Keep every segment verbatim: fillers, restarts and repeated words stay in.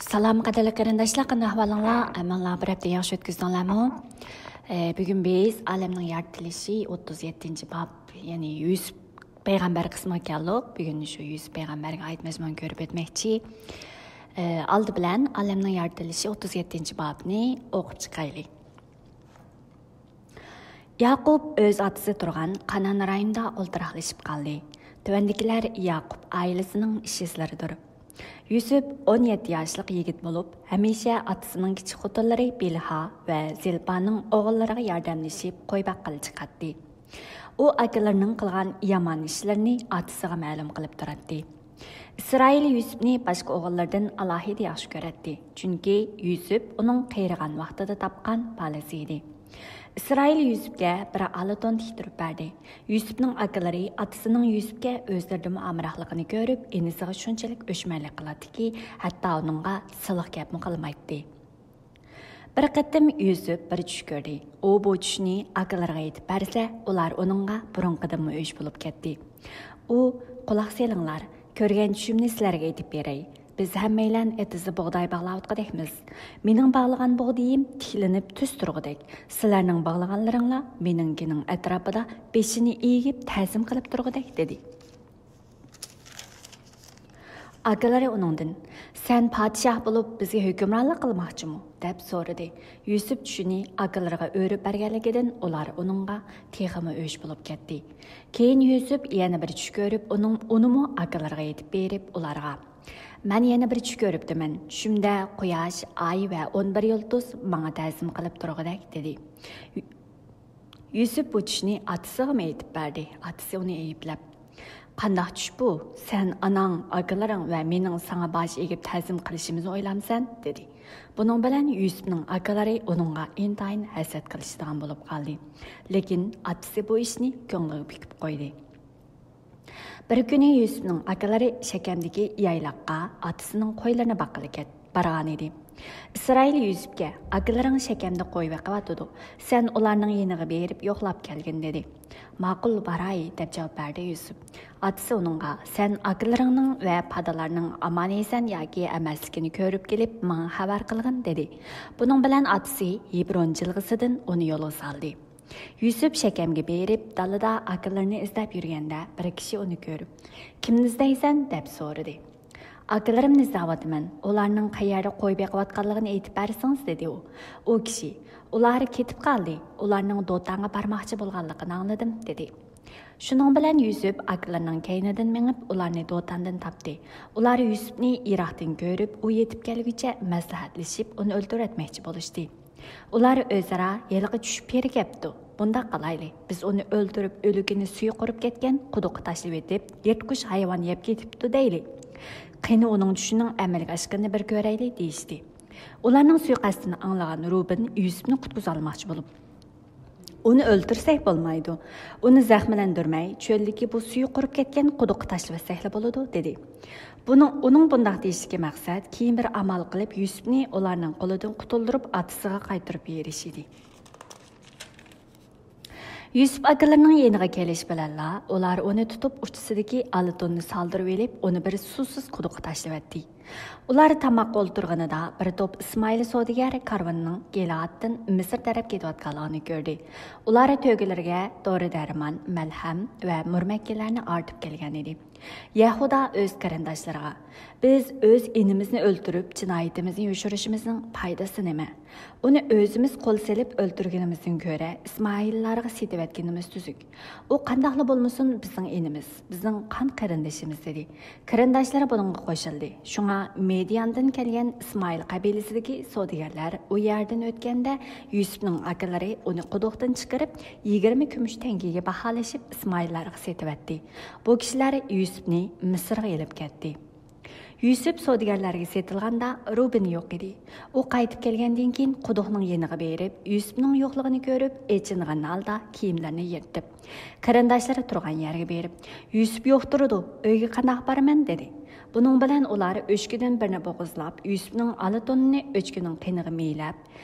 سالام، قەدىرلىك قېرىنداشلار، قانداق ئەھۋالىڭلار؟ ئەمىنلا بىر ھەپتە ياخشى ئۆتكۈزدۈڭلارمۇ؟ ئە، بۈگۈن بىز ئالەمنىڭ يارىتىلىشى ئوتتۇز يەتتىنچى باب، يەنى يۈسۈپ پەيغەمبەر قىسمىغا كەلدۇق. بۈگۈن شۇ يۈسۈپ پەيغەمبەرگە ئائىت مەزمۇننى كۆرۈپ ئۆتمەكچى. ئە، ئالدى بىلەن ئالەمنىڭ يارىتىلىشى ئوتتۇز يەتتىنچى بابنى ئوقۇپ چىقايلى. ياقۇپ ئۆز ئاتىسى تۇرغان قانان رايونىدا ئولتۇراقلىشىپ قالدى. تۆۋەندىكىلەر ياقۇپ ئائىلىسىنىڭ ئىش ئىزلىرىدۇر. يۈسۈپ ئون يەتتە ياشلىق يىگىت بولۇپ، ھەمىشە ئاتىسىنىڭ كىچىك خوتۇنلىرى بىلھا ۋە زىلپانىڭ ئوغۇللىرىغا ياردەملىشىپ قوي باققىلى چىقاتتى. ئۇ ئاكىلىرىنىڭ قىلغان يامان ئىشلىرىنى ئاتىسىغا مەلۇم قىلىپ تۇراتتى. ئىسرائىل يۈسۈپنى باشقا ئوغۇللىرىدىن ئالاھىدە ياخشى كۆرەتتى، چۈنكى يۈسۈپ ئۇنىڭ قېرىغان ۋاقتىدا تاپقان بالىسى ئىدى. ئىسرائىل يۈسۈپكە بىر ئالا تون تىكتۈرۈپ بەردى. يۈسۈپنىڭ ئاكىلىرى ئاتىسىنىڭ يۈسۈپكە ئۆزلىرىدىنمۇ ئامراقلىقىنى كۆرۈپ، ئىنىسىغا شۇنچىلىك ئۆچمەنلىك قىلاتتىكى، ھەتتا ئۇنىڭغا سىلىق گەپمۇ قىلمايتتى. بىر قېتىم يۈسۈپ بىر چۈش كۆردى. ئۇ بۇ چۈشنى ئاكىلىرىغا ئېيتىپ بەرسە، ئۇلار ئۇنىڭغا بۇرۇنقىدىنمۇ ئۆچ بولۇپ كەتتى. ئۇ، «قۇلاق سېلىڭلار، كۆرگەن چۈشۈمنى سىلەرگە ئېيتىپ بېرەي. بىز ھەممەيلەن ئېتىزدا بۇغداي باغلاۋاتقۇدەكمىز. مېنىڭ باغلىغان بۇغدىيىم تىكلىنىپ تۈز تۇرغۇدەك. سىلەرنىڭ باغلىغانلىرىڭلار مېنىڭكىنىڭ ئەتراپىدا بېشىنى ئېگىپ تەزىم قىلىپ تۇرغۇدەك» دېدى. ئاكىلىرى ئۇنىڭدىن، «سەن پادىشاھ بولۇپ بىزگە ھۆكۈمرانلىق قىلماقچىمۇ؟» دەپ سورىدى. يۈسۈپ چۈشىنى ئاكىلىرىغا ئۆرۈپ بەرگەنلىكىدىن ئۇلار ئۇنىڭغا تېخىمۇ ئۆچ بولۇپ كەتتى. كېيىن يۈسۈپ يەنە بىر چۈش كۆرۈپ، ئۇنىڭ، ئۇنىمۇ ئاكىلىرىغا ئېيتىپ بېرىپ، ئۇلارغا، «مەن يەنە بىر چۈش كۆرۈپتىمەن. چۈشۈمدە قۇياش، ئاي ۋە ئون بىر يۇلتۇز ماڭا تەزىم قىلىپ تۇرغۇدەك» دېدى. يۈسۈپ بۇ چۈشنى ئاتىسىغىمۇ ئېيتىپ بەردى. ئاتىسى ئۇنى ئەيىبلەپ، «قانداق چۈش بۇ؟ سەن ئاناڭ، ئاكىلىرىڭ ۋە مېنىڭ ساڭا باش ئېگىپ تەزىم قىلىشىمىزنى ئويلامسەن؟» دېدى. بۇنىڭ بىلەن يۈسۈپنىڭ ئاكىلىرى ئۇنىڭغا ئىنتايىن ھەسەت قىلىشىدىغان بولۇپ قالدى. لېكىن ئاتىسى بۇ ئىشنى كۆڭلىگە پۈكۈپ قويدى. بىر كۈنى يۈسۈپنىڭ ئاكىلىرى شەكەمدىكى يايلاققا ئاتىسىنىڭ قويلىرىنى باققىلى كەت-، بارغان ئىدى. ئىسرائىل يۈسۈپكە، «ئاكىلىرىڭ شەكەمدە قوي بېقىۋاتىدۇ. سەن ئۇلارنىڭ يېنىغا بېرىپ يوقلاپ كەلگىن» دېدى. «ماقۇل، باراي» دەپ جاۋاب بەردى يۈسۈپ. ئاتىسى ئۇنىڭغا، «سەن ئاكىلىرىڭنىڭ ۋە پادىلارنىڭ ئامان-ئېسەن ياكى ئەمەسلىكىنى كۆرۈپ كېلىپ، ماڭا خەۋەر قىلغىن» دېدى. بۇنىڭ بىلەن ئاتىسى ھېبرون جىلغىسىدىن ئۇنى يولغا سالدى. يۈسۈپ شەكەمگە بېرىپ، دالىدا ئاكىلىرىنى ئىزدەپ يۈرگەندە، بىر كىشى ئۇنى كۆرۈپ، «كىمنى ئىزدەيسەن؟» دەپ سورىدى. «ئاكىلىرىمنى ئىزدەۋاتىمەن، ئۇلارنىڭ قەيەردە قوي بېقىۋاتقانلىقىنى ئېيتىپ بەرسىڭىز» دېدى ئۇ. ئۇ كىشى، «ئۇلار كېتىپ قالدى، ئۇلارنىڭ دوتانغا بارماقچى بولغانلىقىنى ئاڭلىدىم» دېدى. شۇنىڭ بىلەن يۈسۈپ ئاكىلىرىنىڭ كەينىدىن مېڭىپ، ئۇلارنى دوتاندىن تاپتى. ئۇلار يۈسۈپنى يىراقتىن كۆرۈپ، ئۇ يېتىپ كەلگۈچە مەسلىھەتلىشىپ، ئۇنى ئۆلتۈرۈۋەتمەكچى بولۇشتى. ئۇلار ئۆزئارا، «ھېلىقى چۈش پېرى كەپتۇ. بۇنداق قىلايلى، بىز ئۇنى ئۆلتۈرۈپ، ئۆلۈكىنى سۈيى قۇرۇپ كەتكەن قۇدۇققا تاشلىۋېتىپ، يىرتقۇچ ھايۋان يەپ كېتىپتۇ دەيلى. قېنى، ئۇنىڭ چۈشىنىڭ ئەمەلگە ئاشقىنىنى بىر كۆرەيلى» دېيىشتى. ئۇلارنىڭ سۇيىقەستىنى ئاڭلىغان روبىن يۈسۈپنى قۇتقۇزالماقچى بولۇپ، «ئۇنى ئۆلتۈرسەك بولمايدۇ. ئۇنى زەخىملەندۈرمەي، چۆلدىكى بۇ سۈيى قۇرۇپ كەتكەن قۇدۇققا تاشلىۋەتسەكلا بولىدۇ» دېدى. بۇنىڭ، ئۇنىڭ بۇنداق دېيىشىدىكى مەقسەت، كېيىن بىر ئامال قىلىپ، يۈسۈپنى ئۇلارنىڭ قولىدىن قۇتۇلدۇرۇپ، ئاتىسىغا قايتۇرۇپ بېرىش ئىدى. يۈسۈپ ئاكىلىرىنىڭ يېنىغا كېلىش بىلەنلا، ئۇلار ئۇنى تۇتۇپ، ئۇچىسىدىكى ئالا توننى سالدۇرۇۋېلىپ، ئۇنى بىر سۇسىز قۇدۇققا تاشلىۋەتتى. ئۇلار تاماققا ئولتۇرغىنىدا، بىر توپ ئىسمائىل سودىگەر كارۋىنىنىڭ گىلئادتىن مىسىر تەرەپ كېتىۋاتقانلىقىنى كۆردى. ئۇلار تۆگىلىرىگە دورا-دەرمان، مەلھەم ۋە مۇرمەككىلەرنى ئارتىپ كەلگەن ئىدى. يەھۇدا ئۆز قېرىنداشلىرىغا، «بىز ئۆز ئىنىمىزنى ئۆلتۈرۈپ، جىنايىتىمىزنى يوشۇرۇشىمىزنىڭ پايدىسى نېمە؟ ئۇنى ئۆزىمىز قول سېلىپ ئۆلتۈرگىنىمىزدىن كۆرە، ئىسمائىللارغا سېتىۋەتكىنىمىز تۈزۈك. ئۇ قانداقلا بولمىسۇن، بىزنىڭ ئىنىمىز، بىزنىڭ قان قېرىندىشىمىز» دېدى. قېرىنداشلىرى بۇنىڭغا قوشۇلدى. شۇڭا مىدياندىن كەلگەن ئىسمائىل قەبىلىسىدىكى سودىگەرلەر ئۇ يەردىن ئۆتكەندە، يۈسۈپنىڭ ئاكىلىرى ئۇنى قۇدۇقتىن چىقىرىپ، يىگىرمە كۈمۈش تەڭگىگە باھالىشىپ، ئىسمائىللارغا سېتىۋەتتى. بۇ كىشىلەر يۈسۈپنى مىسىرغا ئېلىپ كەتتى. يۈسۈپ سودىگەرلەرگە سېتىلغاندا، روبىن يوق ئىدى. ئۇ قايتىپ كەلگەندىن كېيىن، قۇدۇقنىڭ يېنىغا بېرىپ، يۈسۈپنىڭ يوقلۇقىنى كۆرۈپ، ئېچىنغان ھالدا كىيىملىرىنى يىرتىپ، قېرىنداشلىرى تۇرغان يەرگە بېرىپ، «يۈسۈپ يوق تۇرىدۇ، ئۆيگە قانداق بارىمەن؟» دېدى. بۇنىڭ بىلەن ئۇلار ئۆچكىدىن بىرنى بوغۇزلاپ، يۈسۈپنىڭ ئالا تونىنى ئۆچكىنىڭ قېنىغا مىيلەپ،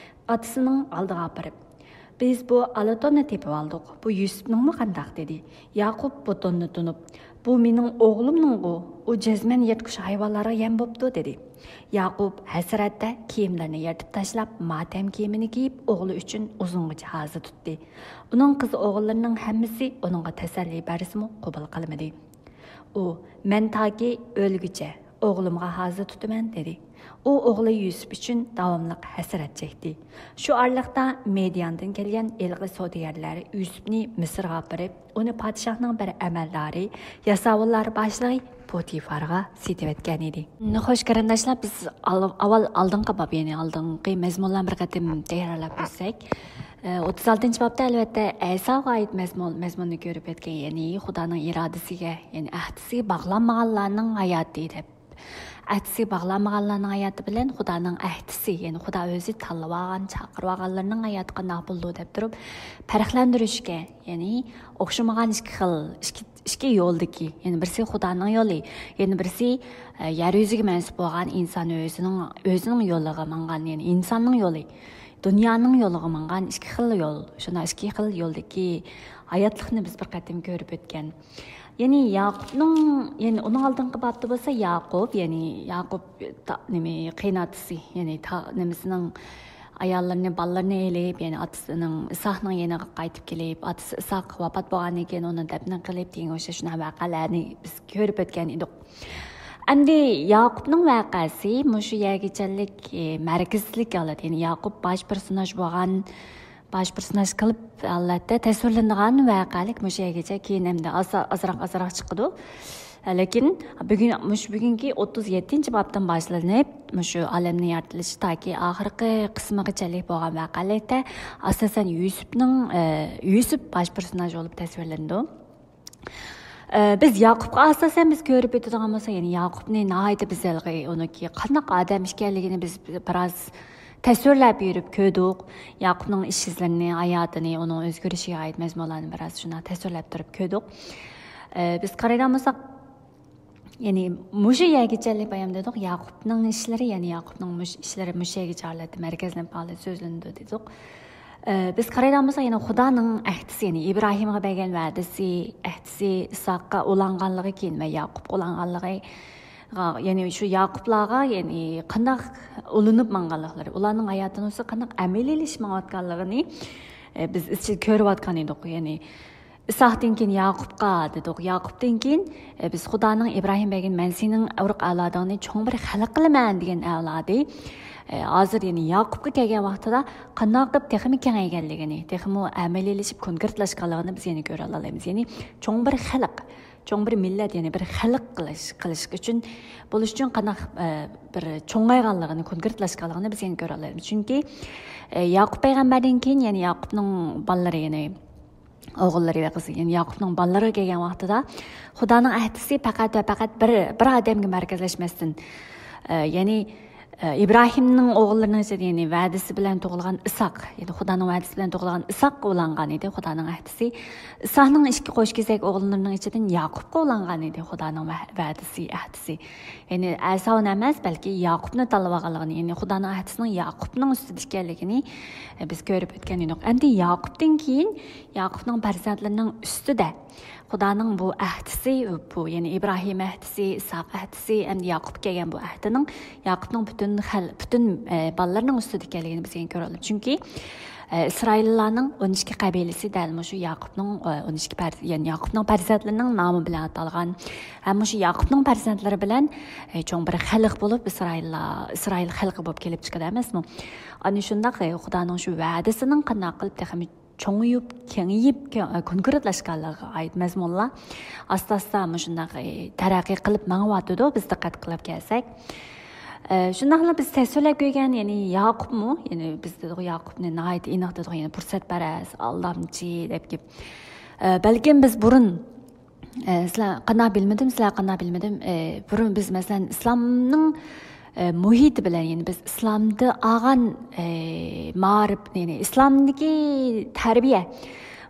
ئاتىسىنىڭ ئالدىغا ئاپىرىپ، «بىز بۇ ئالا توننى تېپىۋالدۇق، بۇ يۈسۈپنىڭمۇ قانداق؟» دېدى. ياقۇپ بۇ توننى تونۇپ، بۇ مېنىڭ ئوغلۇمنىڭغۇ، ئۇ جەزمەن يىرتقۇچ ھايۋانلارغا يەم بوپتۇ، دېدى. ياقۇپ ھەسرەتتە كىيىملىرىنى يىرتىپ تاشلاپ، ماتەم كىيىمىنى كىيىپ، ئوغلى ئۈچۈن ئۇزۇنغىچە ھازا تۇتتى. ئۇنىڭ قىز ئوغۇللىرىنىڭ ھەممىسى ئۇنىڭغا تەسەللى بەرسىمۇ قوبۇل قىلمىدى. ئۇ، مەن تاكى ئۆلگۈچە ئوغلۇمغا ھازا تۇتىمەن، دېدى. ئۇ ئوغلى يۈسۈپ ئۈچۈن داۋاملىق ھەسرەت چەكتى. شۇ ئارىلىقتا مىدياندىن كەلگەن ھېلىقى سودىگەرلەر يۈسۈپنى مىسىرغا ئاپىرىپ، ئۇنى پادىشاھنىڭ بىر ئەمەلدارى، ياساۋۇللار باشلىقى پوتىفارغا سېتىۋەتكەن ئىدى. خوش قېرىنداشلار، بىز ئال-، ئاۋۋال ئالدىنقى باب، يەنى ئالدىنقى مەزمۇنلارنى بىر قېتىم تەكرارلاپ ئۆتسەك، ئە، ئوتتۇز ئالتىنچى بابتا، ئەلۋەتتە، ئەيساغا ئائىت مەزمۇن، مەزمۇننى كۆرۈپ ئۆتكەن، يەنى خۇدانىڭ ئىرادىسىگە، يەنى ئەھدىسىگە باغلانمىغانلارنىڭ ھاياتى دەپ. ئەھدىسىگە باغلانمىغانلارنىڭ ھاياتى بىلەن خۇدانىڭ ئەھدىسى، يەنى خۇدا ئۆزى تاللىۋالغان، چاقىرىۋالغانلارنىڭ ھاياتى قانداق بولىدۇ دەپ تۇرۇپ پەرقلەندۈرۈشكە، يەنى ئوخشىمىغان ئىككى خىل، ئىككى، ئىككى يولدىكى، يەنى بىرسى خۇدانىڭ يولى، يەنە بىرسى، ئە، يەر يۈزىگە مەنسۇپ بولغان ئىنسان ئۆزىنىڭ، ئۆزىنىڭ يولىغا ماڭغان، يەنى ئىنساننىڭ يولى، دۇنيانىڭ يولىغا ماڭغان ئىككى خىل يول. شۇنداق ئىككى خىل يولدىكى ھاياتلىقنى بىز بىر قېتىم كۆرۈپ ئۆتكەن. يەنى ياقۇپنىڭ، يەنى ئۇنىڭ ئالدىنقى بابتا بولسا ياقۇپ، يەنى ياقۇپ تا-، نېمە، قېيىنئاتىسى، يەنى تا-، نېمىسىنىڭ ئاياللىرىنى، بالىلىرىنى ئېلىپ، يەنى ئاتىسىنىڭ ئىساقنىڭ يېنىغا قايتىپ كېلىپ، ئاتىسى ئىساق ۋاپات بولغاندىن كېيىن ئۇنى دەپنە قىلىپ دېگەن ئوخشاش شۇنداق ۋەقەلەرنى بىز كۆرۈپ ئۆتكەن ئىدۇق. ئەمدى ياقۇپنىڭ ۋەقەسى مۇشۇ يەرگىچەللىك، ئى، مەركەزلىك ئالىدۇ. يەنى ياقۇپ باش پېرسوناژ بولغان، باش پېرسوناژ قىلىپ، ئالۋەتتە، تەسۋىرلىنىدىغان ۋەقەلىك مۇشۇ يەرگىچە، كېيىن ئەمدى ئاز-، ئازراق، ئازراق چىقىدۇ. لېكىن بۈگۈن، مۇشۇ بۈگۈنكى ئوتتۇز يەتتىنچى بابتىن باشلىنىپ، مۇشۇ ئالەمنىڭ يارىتىلىشى تاكى ئاخىرقى قىسمىغىچەللىك بولغان ۋەقەلىكتە، ئاساسەن، يۈسۈپنىڭ، ئە، يۈسۈپ باش پېرسوناژ بولۇپ تەسۋىرلىنىدۇ. ئە، بىز ياقۇپقا ئاساسەن بىز كۆرۈپ ئۆتىدىغان بولساق، يەنى ياقۇپنى ناھايىتى بىز ھېلىقى ئۇنىڭكى قانداق ئادەم ئىكەنلىكىنى بىز بىراز تەسۋىرلەپ يۈرۈپ كۆردۇق. ياقۇپنىڭ ئىش ئىزلىرىنى، ھاياتىنى، ئۇنىڭ ئۆزگىرىشىگە ئائىت مەزمۇنلارنى بىراز شۇنداق تەسۋىرلەپ تۇرۇپ كۆردۇق. ئە، بىز قارايدىغان بولساق، يەنى مۇشۇ يەرگىچەللىك بايام دېدۇق، ياقۇپنىڭ ئىشلىرى، يەنى ياقۇپنىڭ مۇشۇ ئىشلىرى مۇشۇ يەرگىچە ھالەتتە مەركەزلىنىپ قالدى، سۆزلىنىدۇ دېدۇق. ئە، بىز قارايدىغان بولساق، يەنە خۇدانىڭ ئەھدىسى، يەنى ئىبراھىمغا بەرگەن ۋەدىسى، ئەھدىسى ئىسھاققا ئۇلانغانلىقى كېيىن ۋە ياقۇپقا ئۇلانغانلىقى، يەنى شۇ ياقۇپلارغا، يەنى قانداق ئۇلىنىپ ماڭغانلىقلىرى، ئۇلارنىڭ ھاياتىنى بولسا قانداق ئەمەلىيلىشىپ ماڭىۋاتقانلىقىنى، ئە، بىز ئىزچىل كۆرۈۋاتقان ئىدۇق. يەنى ئىسھاقتىن كېيىن ياقۇپقا دېدۇق. ياقۇپتىن كېيىن، ئە، بىز خۇدانىڭ ئىبراھىم بەرگەن، مەن سېنىڭ ئۇرۇق ئەۋلادىڭنى چوڭ بىر خەلق قىلىمەن دېگەن ئەۋلادى، ئە، ھازىر يەنى ياقۇپقا كەلگەن ۋاقتىدا قانداق قىلىپ تېخىمۇ كېڭەيگەنلىكىنى، تېخىمۇ ئەمەلىيلىشىپ، كونكرېتلاشقانلىقىنى بىز يەنە كۆرەلەيمىز. يەنى چوڭ بىر خەلق، چوڭ بىر مىللەت، يەنى بىر خەلق قىلىش، قىلىش ئۈچۈن، بولۇش ئۈچۈن قانداق، ئە، بىر چوڭايغانلىقىنى، كونكرېتلاشقانلىقىنى بىز يەنە كۆرەلەيمىز. چۈنكى، ئە، ياقۇپ پەيغەمبەردىن كېيىن يەنە ياقۇپنىڭ بالىلىرى، يەنى ئوغۇللىرى ۋە قىزى، يەنى ياقۇپنىڭ بالىلىرىغا كەلگەن ۋاقتىدا خۇدانىڭ ئەھدىسى پەقەت ۋە پەقەت بىر، بىر ئادەمگە مەركەزلەشمەستىن، ئە، يەنى، ئە، ئىبراھىمنىڭ ئوغۇللىرىنىڭ ئىچىدە، يەنى ۋەدىسى بىلەن تۇغۇلغان ئىساق، يەنى خۇدانىڭ ۋەدىسى بىلەن تۇغۇلغان ئىساققا ئۇلانغان ئىدى خۇدانىڭ ئەھدىسى. ئىساقنىڭ ئىككى قوش كېزەك ئوغلىنىڭ ئىچىدىن ياقۇپقا ئۇلانغان ئىدى خۇدانىڭ ۋە-، ۋەدىسى، ئەھدىسى. يەنى ئەساۋنى ئەمەس، بەلكى ياقۇپنى تاللىۋالغانلىقىنى، يەنى خۇدانىڭ ئەھدىسىنىڭ ياقۇپنىڭ ئۈستىدە ئىكەنلىكىنى، ئە، بىز كۆرۈپ ئۆتكەن ئىدۇق. ئەمدى ياقۇپتىن كېيىن ياقۇپنىڭ پەرزەنتلىرىنىڭ ئۈستىدە خۇدانىڭ بۇ ئەھدىسى، بۇ، يەنى ئىبراھىم ئەھدىسى، ئىسھاق ئەھدىسى، ئەمدى ياقۇپقا كەلگەن بۇ ئەھدىنىڭ، ياقۇپنىڭ پۈتۈن خەل-، پۈتۈن، ئە، بالىلىرىنىڭ ئۈستىدە ئىكەنلىكىنى بىز يەنە كۆرۈۋالىمىز. چۈنكى، ئە، ئىسرائىللارنىڭ ئون ئىككى قەبىلىسى دەل مۇشۇ ياقۇپنىڭ، ئە، ئون ئىككى پەر-، يەنى ياقۇپنىڭ پەرزەنتلىرىنىڭ نامى بىلەن ئاتالغان ھەم مۇشۇ ياقۇپنىڭ پەرزەنتلىرى بىلەن، ئە، چوڭ بىر خەلق بولۇپ ئىسرائىللار، ئىسرائىل خەلقى بولۇپ كېلىپ چىقىدۇ ئەمەسمۇ؟ ئەنە شۇنداق، ئە، خۇدانىڭ شۇ ۋەدىسىنىڭ قانداق قىلىپ تېخىمۇ چوڭىيىپ، كېڭىيىپ، كۆ-، كونكرېتلاشقانلىقىغا ئائىت مەزمۇنلار ئاستا-ئاستا مۇشۇنداق، ئى، تەرەققىي قىلىپ ماڭىۋاتىدۇ، بىز دىققەت قىلىپ كەلسەك. ئى، شۇنداقلا بىز تەسۋىرلەپ كۆرگەن، يەنى ياقۇپمۇ، يەنى بىز دېدۇق، ياقۇپنى ناھايىتى ئېنىق دېدۇق، يەنى پۇرسەتپەرەس، ئالدامچى دەپ كېلىپ. ئى، بەلكىم بىز بۇرۇن، ئى، سىلەر قانداق بىلمىدىم، سىلەر قانداق بىلمىدىم، ئى، بۇرۇن بىز، مەسىلەن، ئىسلامنىڭ ئە، مۇھىتى بىلەن، يەنى بىز ئىسلامدا ئالغان، ئە، مائارىپ، يەنى ئىسلامدىكى تەربىيە.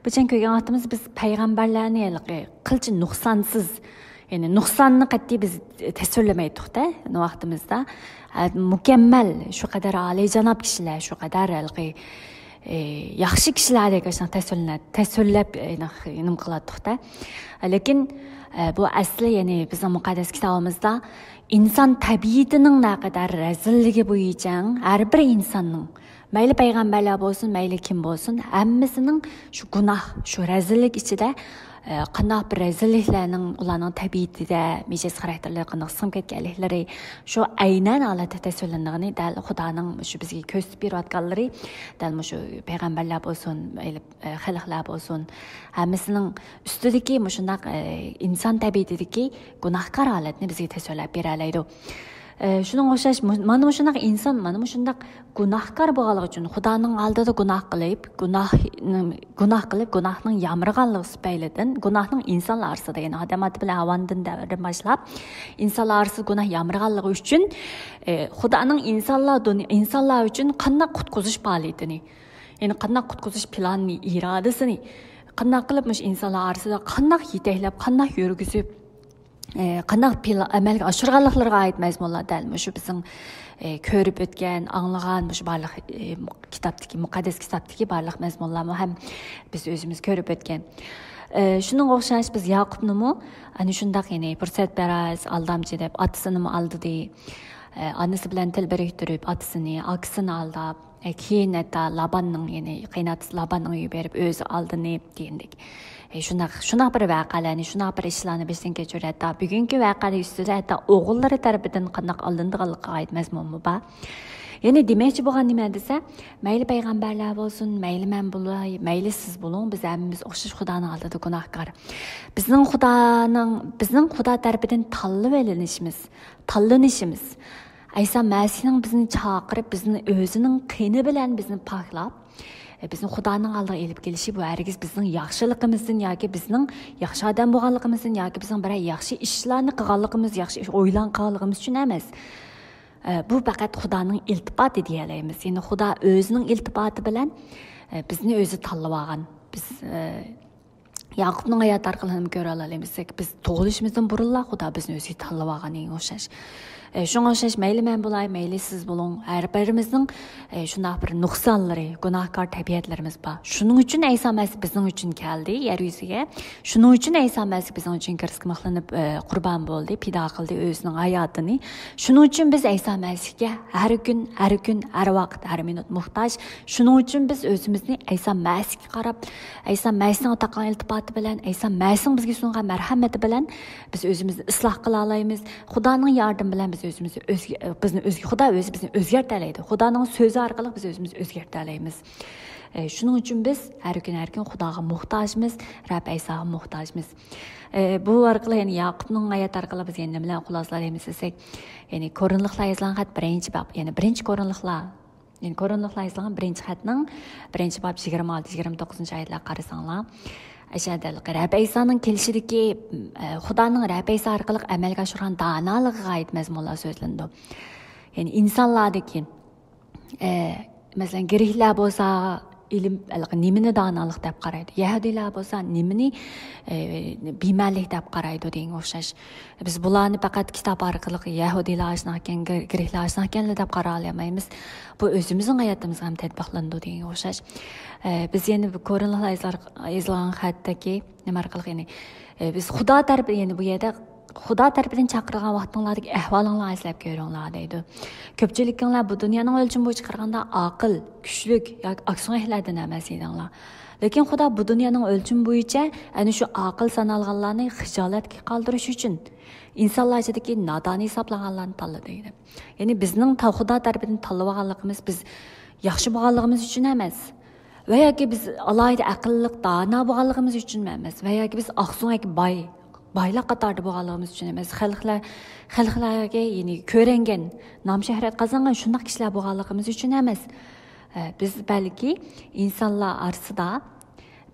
بۇچەن كۆرگەن ۋاقتىمىز بىز پەيغەمبەرلەرنى ھېلىقى قىلچە نۇقسانسىز، يەنى نۇقساننى قەتئىي بىز تەسۋىرلىمەيتتۇق-دە، ئۇ ۋاقتىمىزدا. ئە، مۇكەممەل، شۇ قەدەر ئالىيجاناب كىشىلەر، شۇ قەدەر ھېلىقى، ئە، ياخشى كىشىلەردەك ئاشۇنداق تەسۋىرلىنە-، تەسۋىرلەپ، ئە، نېمە قىلاتتۇق-دە. لېكىن، ئە، بۇ ئەسلى، يەنى بىزنىڭ مۇقەددەس كىتابىمىزدا ئىنسان تەبىئىتىنىڭ نەقەدەر رەزىللىكى بويىچە ھەر بىر ئىنساننىڭ، مەيلى پەيغەمبەرلەر بولسۇن، مەيلى كىم بولسۇن، ھەممىسىنىڭ شۇ گۇناھ، شۇ رەزىللىك ئىچىدە، ئە، قانداق بىر رەزىللىكلەرنىڭ ئۇلارنىڭ تەبىئىتىدە، مىجەز خاراكتېرلىرى قانداق سىڭىپ كەتكەنلىكلىرى، شۇ ئەينەن ھالەتتە تەسۋىرلىنىدىغىنى دەل خۇدانىڭ مۇشۇ بىزگە كۆرسىتىپ بېرىۋاتقانلىرى، دەل مۇشۇ پەيغەمبەرلەر بولسۇن، مەيلى ئە، خەلقلەر بولسۇن، ھەممىسىنىڭ ئۈستىدىكى مۇشۇنداق، ئە، ئىنسان تەبىئىتىدىكى گۇناھكار ھالەتنى بىزگە تەسۋىرلەپ بېرەلەيدۇ. ئە، شۇنىڭغا ئوخشاش، مۇ-، مانا مۇشۇنداق ئىنسان، مانا مۇشۇنداق گۇناھكار بولغانلىقى ئۈچۈن، خۇدانىڭ ئالدىدا گۇناھ قىلىپ، گۇناھ، گۇناھ قىلىپ، گۇناھنىڭ يامرىغانلىقى سۈپەيلىدىن، گۇناھنىڭ ئىنسانلار ئارىسىدا، يەنى ئادەم ئاتا بىلەن ھاۋادىن دەۋردىن باشلاپ، ئىنسانلار ئارىسىدا گۇناھ يامرىغانلىقى ئۈچۈن، ئە، خۇدانىڭ ئىنسانلار دۇنيا، ئىنسانلار ئۈچۈن قانداق قۇتقۇزۇش پائالىيىتىنى، يەنى قانداق قۇتقۇزۇش پىلانىنى، ئىرادىسىنى، قانداق قىلىپ مۇشۇ ئىنسانلار ئارىسىدا قانداق يېتەكلەپ، قانداق يۈرگۈزۈپ، ئە، قانداق پىلان ئەمەلگە ئاشۇرغانلىقلىرىغا ئائىت مەزمۇنلار دەل مۇشۇ بىزنىڭ، ئە، كۆرۈپ ئۆتكەن، ئاڭلىغان مۇشۇ بارلىق، ئە، كىتابتىكى، مۇقەددەس كىتابتىكى بارلىق مەزمۇنلارمۇ ھەم بىز ئۆزىمىز كۆرۈپ ئۆتكەن. ئە، شۇنىڭغا ئوخشاش بىز ياقۇپنىمۇ ئەنە شۇنداق، يەنى پۇرسەتپەرەس، ئالدامچى دەپ ئاتىسىنىمۇ ئالدىدى. ئە، ئانىسى بىلەن تىل بىرىكتۈرۈپ، ئاتىسىنى، ئاكىسىنى ئالداپ، ئە، كېيىن ھەتتا لاباننىڭ، يەنى قېيىنئاتىسى لاباننىڭ ئۆيىگە بېرىپ ئۆزى ئالدىنىپ دېگەندەك. ئە، شۇنداق، شۇنداق بىر ۋەقەلەرنى، شۇنداق بىر ئىشلارنى بېشىدىن كەچۈرۈپ، ھەتتا بۈگۈنكى ۋەقەلەر ئۈستىدە ھەتتا ئوغۇللىرى تەرىپىدىن قانداق ئالدىنىدىغانلىقىغا ئائىت مەزمۇنمۇ بار. يەنى دېمەكچى بولغان نېمە دېسە، مەيلى پەيغەمبەرلەر بولسۇن، مەيلى مەن بولاي، مەيلى سىز بولۇڭ، بىز ھەممىمىز ئوخشاش خۇدانىڭ ئالدىدا گۇناھكار. بىزنىڭ خۇدانىڭ، بىزنىڭ خۇدا تەرىپىدىن تاللىۋېلىنىشىمىز، تاللىنىشىمىز، ئەيسا مەسىھنىڭ بىزنى چاقىرىپ، بىزنى ئۆزىنىڭ قېنى بىلەن بىزنى پاكلاپ، ئە، بىزنى خۇدانىڭ ئالدىغا ئېلىپ كېلىشى، بۇ ھەرگىز بىزنىڭ ياخشىلىقىمىزدىن ياكى بىزنىڭ ياخشى ئادەم بولغانلىقىمىزدىن ياكى بىزنىڭ بىرەر ياخشى ئىشلارنى قىلغانلىقىمىز، ياخشى ئويلان قىلغانلىقىمىز ئۈچۈن ئەمەس. ئە، بۇ پەقەت خۇدانىڭ ئىلتىپاتى دېيەلەيمىز. يەنى خۇدا ئۆزىنىڭ ئىلتىپاتى بىلەن، ئە، بىزنى ئۆزى تاللىۋالغان. بىز، ئە، ياقۇپنىڭ ھاياتى ئارقىلىق نېمە كۆرەلەيمىز دېسەك، بىز تۇغۇلۇشىمىزدىن بۇرۇنلا خۇدا بىزنى ئۆزىگە تاللىۋالغان دېگەنگە ئوخشاش. ئە، شۇڭا ئوخشاش، مەيلى مەن بولاي، مەيلى سىز بولۇڭ، ھەر بىرىمىزنىڭ، ئە، شۇنداق بىر نۇقسانلىرى، گۇناھكار تەبىئەتلىرىمىز بار. شۇنىڭ ئۈچۈن ئەيسا مەسىھ بىزنىڭ ئۈچۈن كەلدى يەر يۈزىگە. شۇنىڭ ئۈچۈن ئەيسا مەسىھ بىزنىڭ ئۈچۈن كىرىسكە مىخلىنىپ، ئە، قۇربان بولدى، پىدا قىلدى ئۆزىنىڭ ھاياتىنى. شۇنىڭ ئۈچۈن بىز ئەيسا مەسىھكە ھەر كۈن، ھەر كۈن، ھەر ۋاقىت، ھەر مىنۇت موھتاج. شۇنىڭ ئۈچۈن بىز ئۆزىمىزنى ئەيسا مەسىھكە قاراپ، ئەيسا مەسىھنىڭ تاقىغان ئىلتىپاتى بىلەن، ئەيسا مەسىھنىڭ بىزگە سۇنغان مەرھەمىتى بىلەن بىز ئۆزىمىزنى ئىسلاھ قىلالايمىز. خۇدانىڭ ياردىمى بىلەن بىز ئۆزىمىزنى ئۆزگە-، بىزنى ئۆزگە-، خۇدا ئۆزى بىزنى ئۆزگەرتەلەيدۇ. خۇدانىڭ سۆزى ئارقىلىق بىز ئۆزىمىزنى ئۆزگەرتەلەيمىز. ئە، شۇنىڭ ئۈچۈن بىز ھەر كۈن، ھەر كۈن خۇداغا موھتاجمىز، رەب ئەيساغا موھتاجمىز. ئە، بۇ ئارقىلىق، يەنى ياقۇپنىڭ ھاياتى ئارقىلىق بىز يەنە نېمە بىلەن خۇلاسىلايمىز دېسەك، يەنى كورىنلىقلار يېزىلغان خەت بىرىنچى باب، يەنى بىرىنچى كورىنلىقلار، يەنى كورىنلىقلار يېزىلغان بىرىنچى خەتنىڭ بىرىنچى باب يىگىرمە ئالتە، يىگىرمە توققۇزىنچى ئايەتلەرگە قارىساڭلار، ئەشەدەل رەب ئەيسانىڭ كېلىشىدىكى، ئە، خۇدانىڭ رەب ئەيسا ئارقىلىق ئەمەلگە ئاشۇرغان دانالىقىغا ئائىت مەزمۇنلار سۆزلىنىدۇ. يەنى ئىنسانلاردىكى ئە، مەسىلەن، گرېكلەر بولسا ئىلىم، ھېلىقى نېمىنى دانالىق دەپ قارايدۇ؟ يەھۇدىيلار بولسا نېمىنى، ئە، بىمەنلىك دەپ قارايدۇ دېگەنگە ئوخشاش. بىز بۇلارنى پەقەت كىتاب ئارقىلىق يەھۇدىيلار ئاشۇنداق ئىكەن، گر-، گرېكلەر ئاشۇنداق ئىكەنلەر دەپ قارالايالمايمىز. بۇ ئۆزىمىزنىڭ ھاياتىمىزغا ھەم تەتبىقلىنىدۇ دېگەنگە ئوخشاش. ئە، بىز يەنە بۇ كورىنلىقلار يېزىلغان خەتتىكى نېمە ئارقىلىق، يەنى، ئە، بىز خۇدا تەرىپى، يەنى بۇ يەردە خۇدا تەرىپىدىن چاقىرىلغان ۋاقتىڭلاردىكى ئەھۋالىڭلارنى ئەسلەپ كۆرۈڭلار دەيدۇ. كۆپچىلىكىڭلار بۇ دۇنيانىڭ ئۆلچىمى بويىچە قارىغاندا ئاقىل، كۈچلۈك ياكى ئاكسۇڭەكلەردىن ئەمەس ئىدىڭلار. لېكىن خۇدا بۇ دۇنيانىڭ ئۆلچىمى بويىچە ئەنە شۇ ئاقىل سانالغانلارنى خىجالەتكە قالدۇرۇش ئۈچۈن ئىنسانلار ئىچىدىكى نادان ھېسابلانغانلارنى تاللىدى دەيدۇ. يەنى بىزنىڭ تا-، خۇدا تەرىپىدىن تاللىۋالغانلىقىمىز بىز ياخشى بولغانلىقىمىز ئۈچۈن ئەمەس. ۋە ياكى بىز ئالاھىدە ئەقىللىق، دانا بولغانلىقىمىز ئۈچۈنمۇ ئەمەس، ۋە ياكى بىز ئاقسۆڭەك باي، بايلار قاتارىدا بولغانلىقىمىز ئۈچۈن ئەمەس، خەلقلەر، خەلقلەرگە، يەنى كۆرۈنگەن، نام شۆھرەت قازانغان شۇنداق كىشىلەر بولغانلىقىمىز ئۈچۈن ئەمەس. ئە، بىز بەلكى ئىنسانلار ئارىسىدا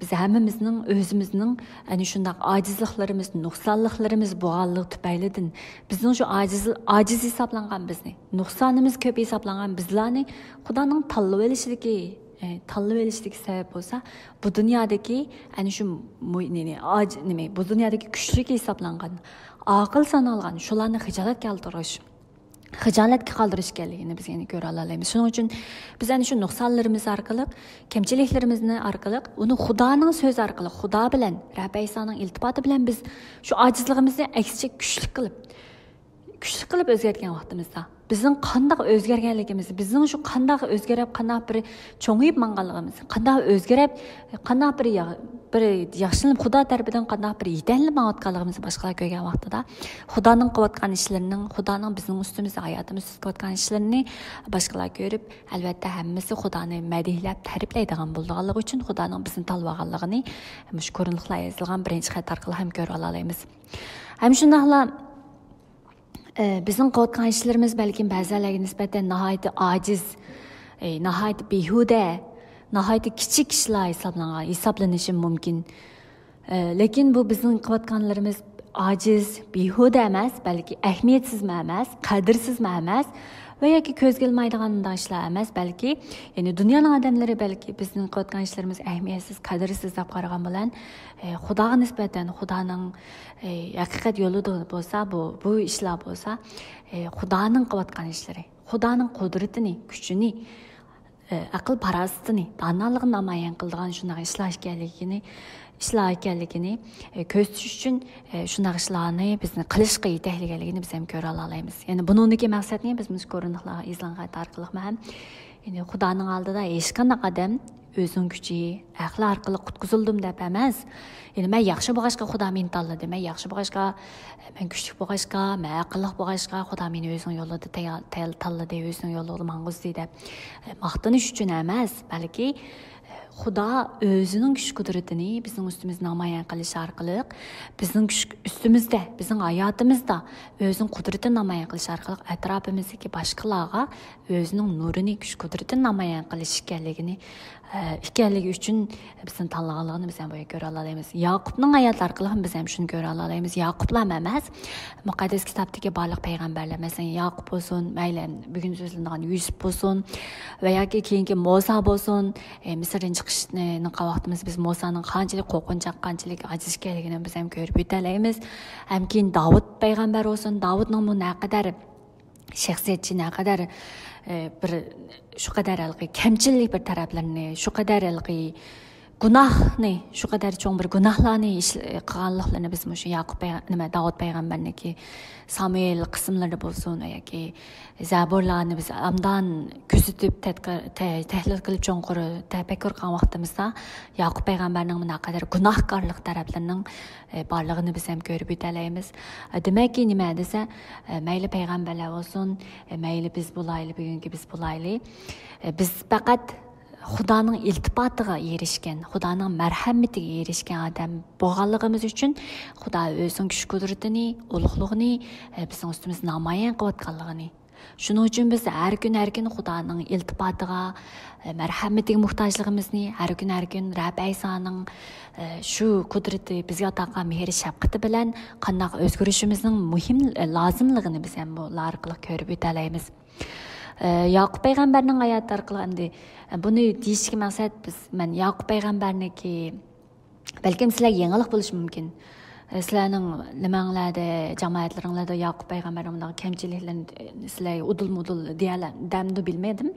بىز ھەممىمىزنىڭ ئۆزىمىزنىڭ ئەنە شۇنداق ئاجىزلىقلىرىمىز، نۇقسانلىقلىرىمىز بولغانلىقى تۈپەيلىدىن، بىزنىڭ شۇ ئاجىز، ئاجىز ھېسابلانغان بىزنى، نۇقسانىمىز كۆپ ھېسابلانغان بىزلارنى خۇدانىڭ تاللىۋېلىشىدىكى ئە، تاللىۋېلىشتىكى سەۋەب بولسا، بۇ دۇنيادىكى ئەنە شۇ مۇ-، نېنى، ئاج-، نېمە، بۇ دۇنيادىكى كۈچلۈك ھېسابلانغان، ئاقىل سانالغان شۇلارنى خىجالەتكە كەلتۈرۈش. خىجالەتكە قالدۇرۇش ئىكەنلىكىنى بىز يەنە كۆرە ئالالايمىز. شۇنىڭ ئۈچۈن بىز ئەنە شۇ نۇقسانلىرىمىز ئارقىلىق، كەمچىلىكلىرىمىزنى ئارقىلىق، ئۇنى خۇدانىڭ سۆزى ئارقىلىق، خۇدا بىلەن، رەب ئەيسانىڭ ئىلتىپاتى بىلەن بىز شۇ ئاجىزلىقىمىزنى ئەكسىچە كۈچلۈك قىلىپ، كۈچلۈك قىلىپ ئۆزگەرتكەن ۋاقتىمىزدا، بىزنىڭ قانداق ئۆزگەرگەنلىكىمىز، بىزنىڭ شۇ قانداق ئۆزگىرىپ، قانداق بىر چوڭىيىپ ماڭغانلىقىمىز، قانداق ئۆزگىرىپ، قانداق بىر يا-، بىر ياخشىلىنىپ، خۇدا تەرىپىدىن قانداق بىر يېتەكلىنىپ ماڭىۋاتقانلىقىمىزنى باشقىلار كۆرگەن ۋاقتىدا، خۇدانىڭ قىلىۋاتقان ئىشلىرىنىڭ، خۇدانىڭ بىزنىڭ ئۈستىمىزدە، ھاياتىمىز ئۈستىدە قىلىۋاتقان ئىشلىرىنى باشقىلار كۆرۈپ، ئەلۋەتتە، ھەممىسى خۇدانى مەدھىيەلەپ، تەرىپلەيدىغان بولىدىغانلىقى ئۈچۈن، خۇدانىڭ بىزنى تاللىۋالغانلىقىنى مۇشۇ كورونىلىقلار يېزىلغان بىرىنچى خەت ئارقىلىق ھەم كۆرۈپ ئالالايمىز. ھەم شۇنداقلا، ئە، بىزنىڭ قىلىۋاتقان ئىشلىرىمىز بەلكىم بەزىلەرگە نىسبەتەن ناھايىتى ئاجىز، ئە، ناھايىتى بىھۇدە، ناھايىتى كىچىك ئىشلار ھېسابلانغان، ھېسابلىنىشى مۇمكىن. ئە، لېكىن بۇ بىزنىڭ قىلىۋاتقانلىرىمىز ئاجىز، بىھۇدە ئەمەس، بەلكى ئەھمىيەتسىزمۇ ئەمەس، قەدىرسىزمۇ ئەمەس ۋە ياكى كۆزگە ئىلمايدىغان مۇنداق ئىشلار ئەمەس، بەلكى، يەنى دۇنيانىڭ ئادەملىرى بەلكى بىزنىڭ قىلىۋاتقان ئىشلىرىمىز ئەھمىيەتسىز، قەدىرسىز دەپ قارىغان بىلەن، ئە، خۇداغا نىسبەتەن خۇدانىڭ، ئە، ھەقىقەت يولىدا بولسا، بۇ، بۇ ئىشلار بولسا، ئە، خۇدانىڭ قىلىۋاتقان ئىشلىرى، خۇدانىڭ قۇدرىتىنى، كۈچىنى، ئە، ئەقىل پاراسىتىنى، دانالىقىنى نامايان قىلىدىغان شۇنداق ئىشلار ئىكەنلىكىنى، ئىشلار ئىكەنلىكىنى، ئە، كۆرسىتىش ئۈچۈن، ئە، شۇنداق ئىشلارنى بىزنى قىلىشقا يېتەكلىگەنلىكىنى بىز ھەم كۆرە ئالالايمىز. يەنى بۇنىڭدىكى مەقسەتنى بىز مۇشۇ كورونىلىقلارغا يېزىلغان خەت ئارقىلىقمۇ ھەم، يەنى خۇدانىڭ ئالدىدا ھېچقانداق ئادەم ئۆزىنىڭ كۈچى، ئەقلى ئارقىلىق قۇتقۇزۇلدۇم دەپ ئەمەس. يەنى مەن ياخشى بولغاچقا خۇدا مېنى تاللىدى، مەن ياخشى بولغاچقا، مەن كۈچلۈك بولغاچقا، مەن ئەقىللىق بولغاچقا خۇدا مېنى ئۆزىنىڭ يولىدا تەييار-، تەييار-، تاللىدى، ئۆزىنىڭ يولىدا ماڭغۇزدى دەپ، ئە، ماختىنىش ئۈچۈن ئەمەس، بەلكى، ئە، خۇدا ئۆزىنىڭ كۈچ قۇدرىتىنى بىزنىڭ ئۈستىمىزدە نامايان قىلىش ئارقىلىق، بىزنىڭ كۈچ ئۈستىمىزدە، بىزنىڭ ھاياتىمىزدا ئۆزىنىڭ قۇدرىتىنى نامايان قىلىش ئارقىلىق ئەتراپىمىزدىكى باشقىلارغا ئۆزىنىڭ نۇرىنى، كۈچ قۇدرىتىنى نامايان قىلىش ئىكەنلىكىنى، ئە، ئىكەنلىكى ئۈچۈن بىزنى تاللىغانلىقىنى بىز ھەم بۇ يەردە كۆرە ئالالايمىز. ياقۇپنىڭ ھاياتى ئارقىلىق بىز ھەم شۇنى كۆرە ئالالايمىز. ياقۇپلا ئەمەس، مۇقەددەس كىتابتىكى بارلىق پەيغەمبەرلەر، مەسىلەن، ياقۇپ بولسۇن، مەيلى، بۈگۈن سۆزلىنىدىغان يۈسۈپ بولسۇن ۋە ياكى كېيىنكى موسا بولسۇن، ئە، مىسىردىن چىقىشنى قىلغان ۋاقتىمىز بىز موسانىڭ قانچىلىك قورقۇنچاق، قانچىلىك ئاجىز ئىكەنلىكىنى بىز ھەم كۆرۈپ يېتەلەيمىز. ھەم كېيىن داۋۇت پەيغەمبەر بولسۇن، داۋۇتنىڭمۇ نەقەدەر شەخسىيەتچى نەقەدەر، ئە، بىر شۇ قەدەر ھېلىقى كەمچىللىك بىر تەرەپلىرىنى، شۇ قەدەر ھېلىقى گۇناھنى، شۇ قەدەر چوڭ بىر گۇناھلارنى ئىش-، قىلغانلىقلىرىنى بىز مۇشۇ ياقۇپ پەيغە-، نېمە، داۋۇت پەيغەمبەرنىڭكى سامۇئېل قىسىملىرىدا بولسۇن ياكى زەبۇرلارنى بىز ئابدان كۆزىتىپ، تەتقى-، تە-، تەھلىل قىلىپ، چوڭقۇر تەپەككۇر قىلغان ۋاقتىمىزدا، ياقۇپ پەيغەمبەرنىڭ نەقەدەر گۇناھكارلىق تەرەپلىرىنىڭ، ئە، بارلىقىنى بىز ھەم كۆرۈپ يېتەلەيمىز. ئە، دېمەككى، نېمە دېسە، ئە، مەيلى پەيغەمبەرلەر بولسۇن، ئە، مەيلى بىز بولايلى، بۈگۈنكى بىز بولايلى، ئە، بىز پەقەت خۇدانىڭ ئىلتىپاتىغا ئېرىشكەن، خۇدانىڭ مەرھەمىتىگە ئېرىشكەن ئادەم بولغانلىقىمىز ئۈچۈن، خۇدا ئۆزىنىڭ كۈچ قۇدرىتىنى، ئۇلۇغلۇقىنى، ئە، بىزنىڭ ئۈستىمىزدە نامايان قىلىۋاتقانلىقىنى، شۇنىڭ ئۈچۈن بىز ھەر كۈن، ھەر كۈن خۇدانىڭ ئىلتىپاتىغا، مەرھەمىتىگە موھتاجلىقىمىزنى، ھەر كۈن، ھەر كۈن رەب ئەيسانىڭ، شۇ قۇدرىتى، بىزگە ئاتا قىلغان مېھرى شەپقىتى بىلەن قانداق ئۆزگىرىشىمىزنىڭ مۇھىم، لازىملىقىنى بىز ھەم بۇلار ئارقىلىق كۆرۈپ ئۆتەلەيمىز. ياقۇپ پەيغەمبەرنىڭ ھاياتى ئارقىلىق ئەمدى بۇنى دېيىشكە مەقسەت، بىز، مەن ياقۇپ پەيغەمبەرنىڭكى بەلكىم سىلەرگە يېڭىلىق بولۇشى مۇمكىن. ئە، سىلەرنىڭ نېمەڭلەردە، جامائەتلىرىڭلاردا ياقۇپ پەيغەمبەرنىڭ بۇنداق كەمچىلىكلىرىنى، ئە، سىلەرگە ئۇدۇلمۇ ئۇدۇل دېيەلەر دەمدۇ بىلمىدىم.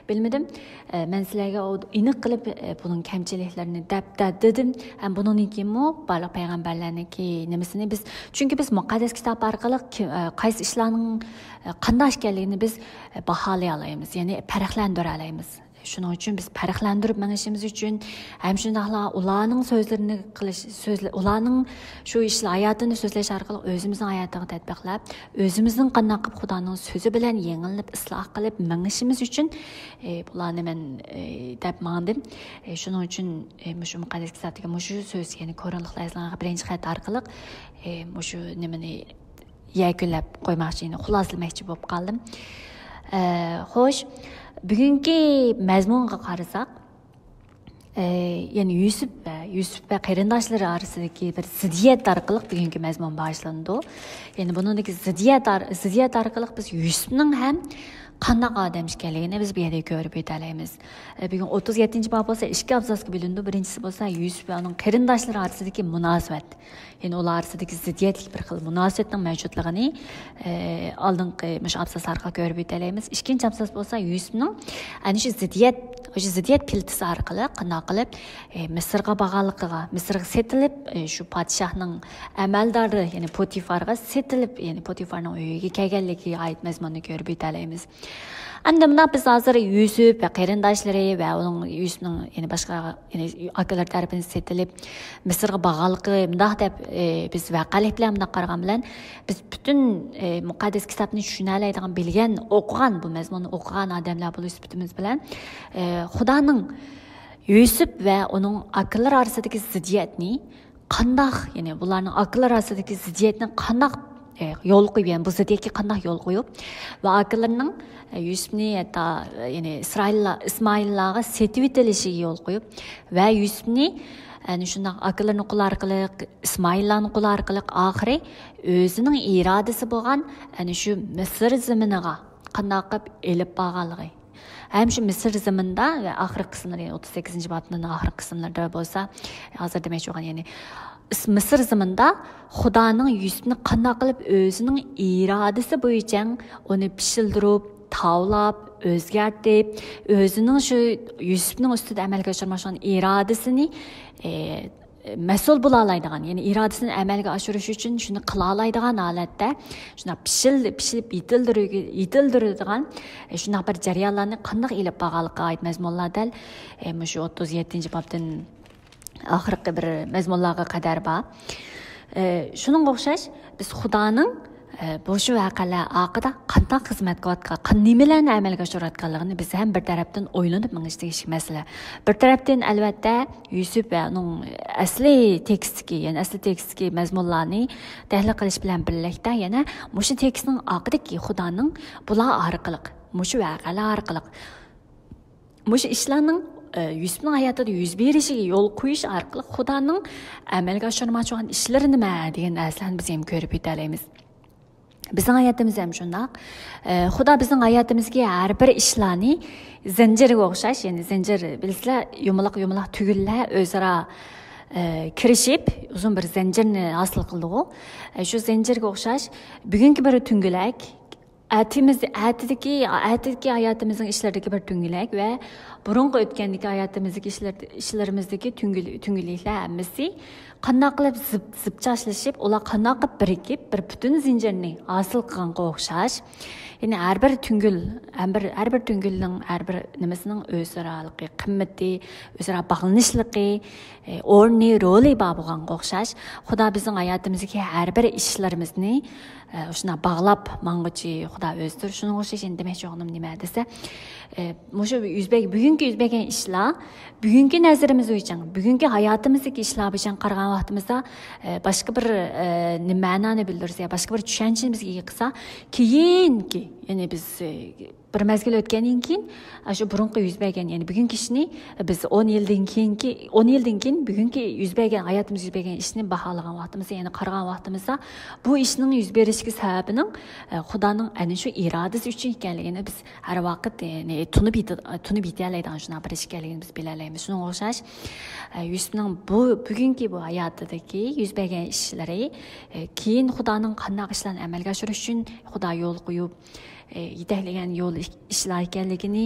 بىلمىدىم. ئە، مەن سىلەرگە ئۇ ئېنىق قىلىپ، ئە، بۇنىڭ كەمچىلىكلىرىنى دەپ دە-، دېدىم. ھەم بۇنىڭدىن كېيىنمۇ بارلىق پەيغەمبەرلەرنىڭكى نېمىسىنى بىز، چۈنكى بىز مۇقەددەس كىتاب ئارقىلىق كى-، ئە، قايسى ئىشلارنىڭ، ئە، قانداق ئىكەنلىكىنى بىز، ئە، باھالايالايمىز، يەنى پەرقلەندۈرەلەيمىز. شۇنىڭ ئۈچۈن بىز پەرقلەندۈرۈپ مېڭىشىمىز ئۈچۈن ھەم شۇنداقلا ئۇلارنىڭ سۆزلىرىنى قىلىش، سۆزلە-، ئۇلارنىڭ شۇ ئىشلار ھاياتىنى سۆزلەش ئارقىلىق ئۆزىمىزنىڭ ھاياتىغا تەتبىقلاپ، ئۆزىمىزنىڭ قانداق قىلىپ خۇدانىڭ سۆزى بىلەن يېڭىلىنىپ، ئىسلاھ قىلىپ مېڭىشىمىز ئۈچۈن، ئى، بۇلارنى مەن، ئى، دەپ ماڭدىم. ئى، شۇنىڭ ئۈچۈن، ئى، مۇشۇ مۇقەددەس كىتابتىكى مۇشۇ سۆز، يەنى كورونلۇقلار يېزىلغان بىرىنچى خەت ئارقىلىق، ئى، مۇشۇ نېمىنى يەكۈنلەپ قويماقچى، يەنى خۇلاسىلىمەكچى بولۇپ قالدىم. ئە، خوش، بۈگۈنكى مەزمۇنغا قارىساق، ئە، يەنى يۈسۈپ ۋە، يۈسۈپ ۋە قېرىنداشلىرى ئارىسىدىكى بىر زىددىيەت ئارقىلىق بۈگۈنكى مەزمۇن باشلىنىدۇ. يەنى بۇنىڭدىكى زىددىيەت ئار-، زىددىيەت ئارقىلىق بىز يۈسۈپنىڭ ھەم قانداق ئادەم ئىكەنلىكىنى بىز بۇ يەردە كۆرۈپ ئۆتەلەيمىز. ئە، بۈگۈن ئوتتۇز يەتتىنچى باب بولسا ئىككى ئابزاسقا بۆلۈنىدۇ. بىرىنچىسى بولسا يۈسۈپ ۋە ئۇنىڭ قېرىنداشلىرى ئارىسىدىكى مۇناسىۋەت. يەنى ئۇلار ئارىسىدىكى زىددىيەتلىك بىر خىل مۇناسىۋەتنىڭ مەۋجۇتلۇقىنى، ئە، ئالدىنقى مۇشۇ ئابزاس ئارقىلىق كۆرۈپ ئۆتەلەيمىز. ئىككىنچى ئابزاس بولسا يۈسۈپنىڭ ئەنە شۇ زىددىيەت، شۇ زىددىيەت پىلتىسى ئارقىلىق قانداق قىلىپ، ئە، مىسىرغا بارغانلىقىغا، مىسىرغا سېتىلىپ، ئە، شۇ پادىشاھنىڭ ئەمەلدارى، يەنى پوتىفارغا سېتىلىپ، يەنى پوتىفارنىڭ ئۆيىگە كەلگەنلىكىگە ئائىت مەزمۇننى كۆرۈپ ئۆتەلەيمىز. ئەمدى مۇنداق، بىز ھازىر يۈسۈپ ۋە قېرىنداشلىرى ۋە ئۇنىڭ، يۈسۈپنىڭ، يەنى باشقا، يەنى ئاكىلىرى تەرىپىدىن سېتىلىپ، مىسىرغا بارغانلىقى مۇنداق دەپ، ئى، بىز ۋەقەلىك بىلەن مۇنداق قارىغان بىلەن، بىز پۈتۈن، ئى، مۇقەددەس كىتابنى چۈشىنەلەيدىغان، بىلگەن، ئوقۇغان، بۇ مەزمۇننى ئوقۇغان ئادەملەر بولۇش سۈپىتىمىز بىلەن، ئى، خۇدانىڭ يۈسۈپ ۋە ئۇنىڭ ئاكىلىرى ئارىسىدىكى زىددىيەتنى قانداق، يەنى بۇلارنىڭ ئاكىلىرى ئارىسىدىكى زىددىيەتنى قانداق، ئى، يول قويۇپ، يەنى بۇ زىددىيەتكە قانداق يول قويۇپ ۋە ئاكىلىرىنىڭ، ئى، يۈسۈپنى ھەتتا، يەنى ئىسرائىللار، ئىسمائىللارغا سېتىۋېتىلىشىگە يول قويۇپ ۋە يۈسۈپنى، ئەنە شۇنداق ئاكىلىرىنىڭ قولى ئارقىلىق، ئىسمائىللارنىڭ قولى ئارقىلىق ئاخىرى ئۆزىنىڭ ئىرادىسى بولغان ئەنە شۇ مىسىر زېمىنىغا قانداق قىلىپ ئېلىپ بارغانلىقى. ھەم شۇ مىسىر زېمىنىدا ۋە ئاخىرقى قىسىملىرى، ئوتتۇز سەككىزىنچى بابنىڭ ئاخىرقى قىسىملىرىدا بولسا، ھازىر دېمەكچى بولغان، يەنى ئىس-، مىسىر زېمىنىدا خۇدانىڭ يۈسۈپنى قانداق قىلىپ ئۆزىنىڭ ئىرادىسى بويىچە ئۇنى پىشىلدۇرۇپ، تاۋلاپ، ئۆزگەرتىپ، ئۆزىنىڭ شۇ يۈسۈپنىڭ ئۈستىدە ئەمەلگە ئاشۇرماقچى بولغان ئىرادىسىنى، ئى، مەسئۇل بولالايدىغان، يەنى ئىرادىسىنى ئەمەلگە ئاشۇرۇش ئۈچۈن شۇنى قىلالايدىغان ھالەتتە، شۇنداق پىشىل-، پىشىلىپ يېتىلدۈرۈ-، يېتىلدۈرىدىغان، ئى، شۇنداق بىر جەريانلارنى قانداق ئېلىپ بارغانلىقىغا ئائىت مەزمۇنلار دەل، ئى، مۇشۇ ئوتتۇز يەتتىنچى بابتىن ئاخىرقى بىر مەزمۇنلارغا قەدەر بار. ئى، شۇنىڭغا ئوخشاش، بىز خۇدانىڭ، ئى، بۇ شۇ ۋەقەلەر ھەققىدە قانداق خىزمەت قىلىۋاتقان، قان-، نېمىلەرنى ئەمەلگە ئاشۇرۇۋاتقانلىقىنى بىز ھەم بىر تەرەپتىن ئويلىنىپ مېڭىش تېگىشلىك مەسىلە. بىر تەرەپتىن، ئەلۋەتتە، يۈسۈپ ۋە ئۇنىڭ ئەسلى تېكىستتىكى، يەنى ئەسلى تېكىستتىكى مەزمۇنلارنى تەھلىل قىلىش بىلەن بىرلىكتە، يەنە مۇشۇ تېكىستنىڭ ئارقىدىكى خۇدانىڭ بۇلار ئارقىلىق، مۇشۇ ۋەقەلەر ئارقىلىق، مۇشۇ ئىشلارنىڭ، ئە، يۈسۈپنىڭ ھاياتىدا يۈز بېرىشىگە يول قويۇش ئارقىلىق خۇدانىڭ ئەمەلگە ئاشۇرماقچى بولغان ئىشلىرى نېمە دېگەن نەرسىلەرنى بىز ھەم كۆرۈپ ئۆتەلەيمىز. بىزنىڭ ھاياتىمىز ھەم شۇنداق. ئە، خۇدا بىزنىڭ ھاياتىمىزدىكى ھەر بىر ئىشلارنى زەنجىرگە ئوخشاش، يەنى زەنجىر بىلىسىلەر، يۇمىلاق-يۇمىلاق تۈگۈنلەر ئۆزئارا، ئە، كىرىشىپ، ئۇزۇن بىر زەنجىرنى ھاسىل قىلىدىغۇ. ئە، شۇ زەنجىرگە ئوخشاش بۈگۈنكى بىر تۈڭگۈلەك، ئەتىمىز-، ئەتىدىكى، ئەتىدىكى ھاياتىمىزنىڭ ئىشلىرىدىكى بىر تۈڭگۈلەك ۋە بۇرۇنقى ئۆتكەندىكى ھاياتىمىزدىكى ئىشلار-، ئىشلىرىمىزدىكى تۈڭگۈل-، تۈڭگۈلەكلەر ھەممىسى قانداق قىلىپ زىپ-، زىپچاشلىشىپ، ئۇلار قانداق قىلىپ بىرىكىپ، بىر پۈتۈن زەنجىرنى ھاسىل قىلغانغا ئوخشاش. يەنى ھەر بىر تۈڭگۈل، ھەر بىر، ھەر بىر تۈڭگۈلنىڭ، ھەر بىر نېمىسىنىڭ ئۆزئارالىقى، قىممىتى، ئۆزئارا باغلىنىشلىقى، ئى، ئورنى، رولى بار بولغانغا ئوخشاش، خۇدا بىزنىڭ ھاياتىمىزدىكى ھەر بىر ئىشلىرىمىزنى، ئى، شۇنداق باغلاپ ماڭغۇچى خۇدا ئۆزىدۇر. شۇنىڭغا ئوخشاش، يەنە دېمەكچى بولغىنىم نېمە دېسە، ئى، مۇشۇ يۈز بەرگەن، بۈگۈنكى يۈز بەرگەن ئىشلار، بۈگۈنكى نەزىرىمىز بويىچە، بۈگۈنكى ھاياتىمىزدىكى ئىشلار بويىچە قارىغان ۋاقتىمىزدا، ئى، باشقا بىر، ئى، نېمە مەنانى بىلدۈرسە، باشقا بىر چۈشەنچىنى بىزگە ئىگە قىلسا، كېيىنكى، يەنى بىز، ئى، بىر مەزگىل ئۆتكەندىن كېيىن، ئاشۇ بۇرۇنقى يۈز بەرگەن، يەنى بۈگۈنكى ئىشنى بىز ئون يىلدىن كېيىنكى، ئون يىلدىن كېيىن بۈگۈنكى يۈز بەرگەن، ھاياتىمىزدا يۈز بەرگەن ئىشنى باھالىغان ۋاقتىمىزدا، يەنى قارىغان ۋاقتىمىزدا، بۇ ئىشنىڭ يۈز بېرىشىگە سەۋەبىنىڭ، ئە، خۇدانىڭ ئەنە شۇ ئىرادىسى ئۈچۈن ئىكەنلىكىنى بىز ھەر ۋاقىت، يەنى تونۇپ يېتە-، تونۇپ يېتەلەيدىغان شۇنداق بىر ئىش ئىكەنلىكىنى بىز بىلەلەيمىز. شۇنىڭغا ئوخشاش، ئە، يۈسۈپنىڭ بۇ، بۈگۈنكى بۇ ھاياتىدىكى يۈز بەرگەن ئىشلىرى، ئە، كېيىن خۇدانىڭ قانداق ئىشلارنى ئەمەلگە ئاشۇرۇش ئۈچۈن خۇدا يول قويۇپ، ئى، يېتەكلىگەن يول ئىش-، ئىشلار ئىكەنلىكىنى،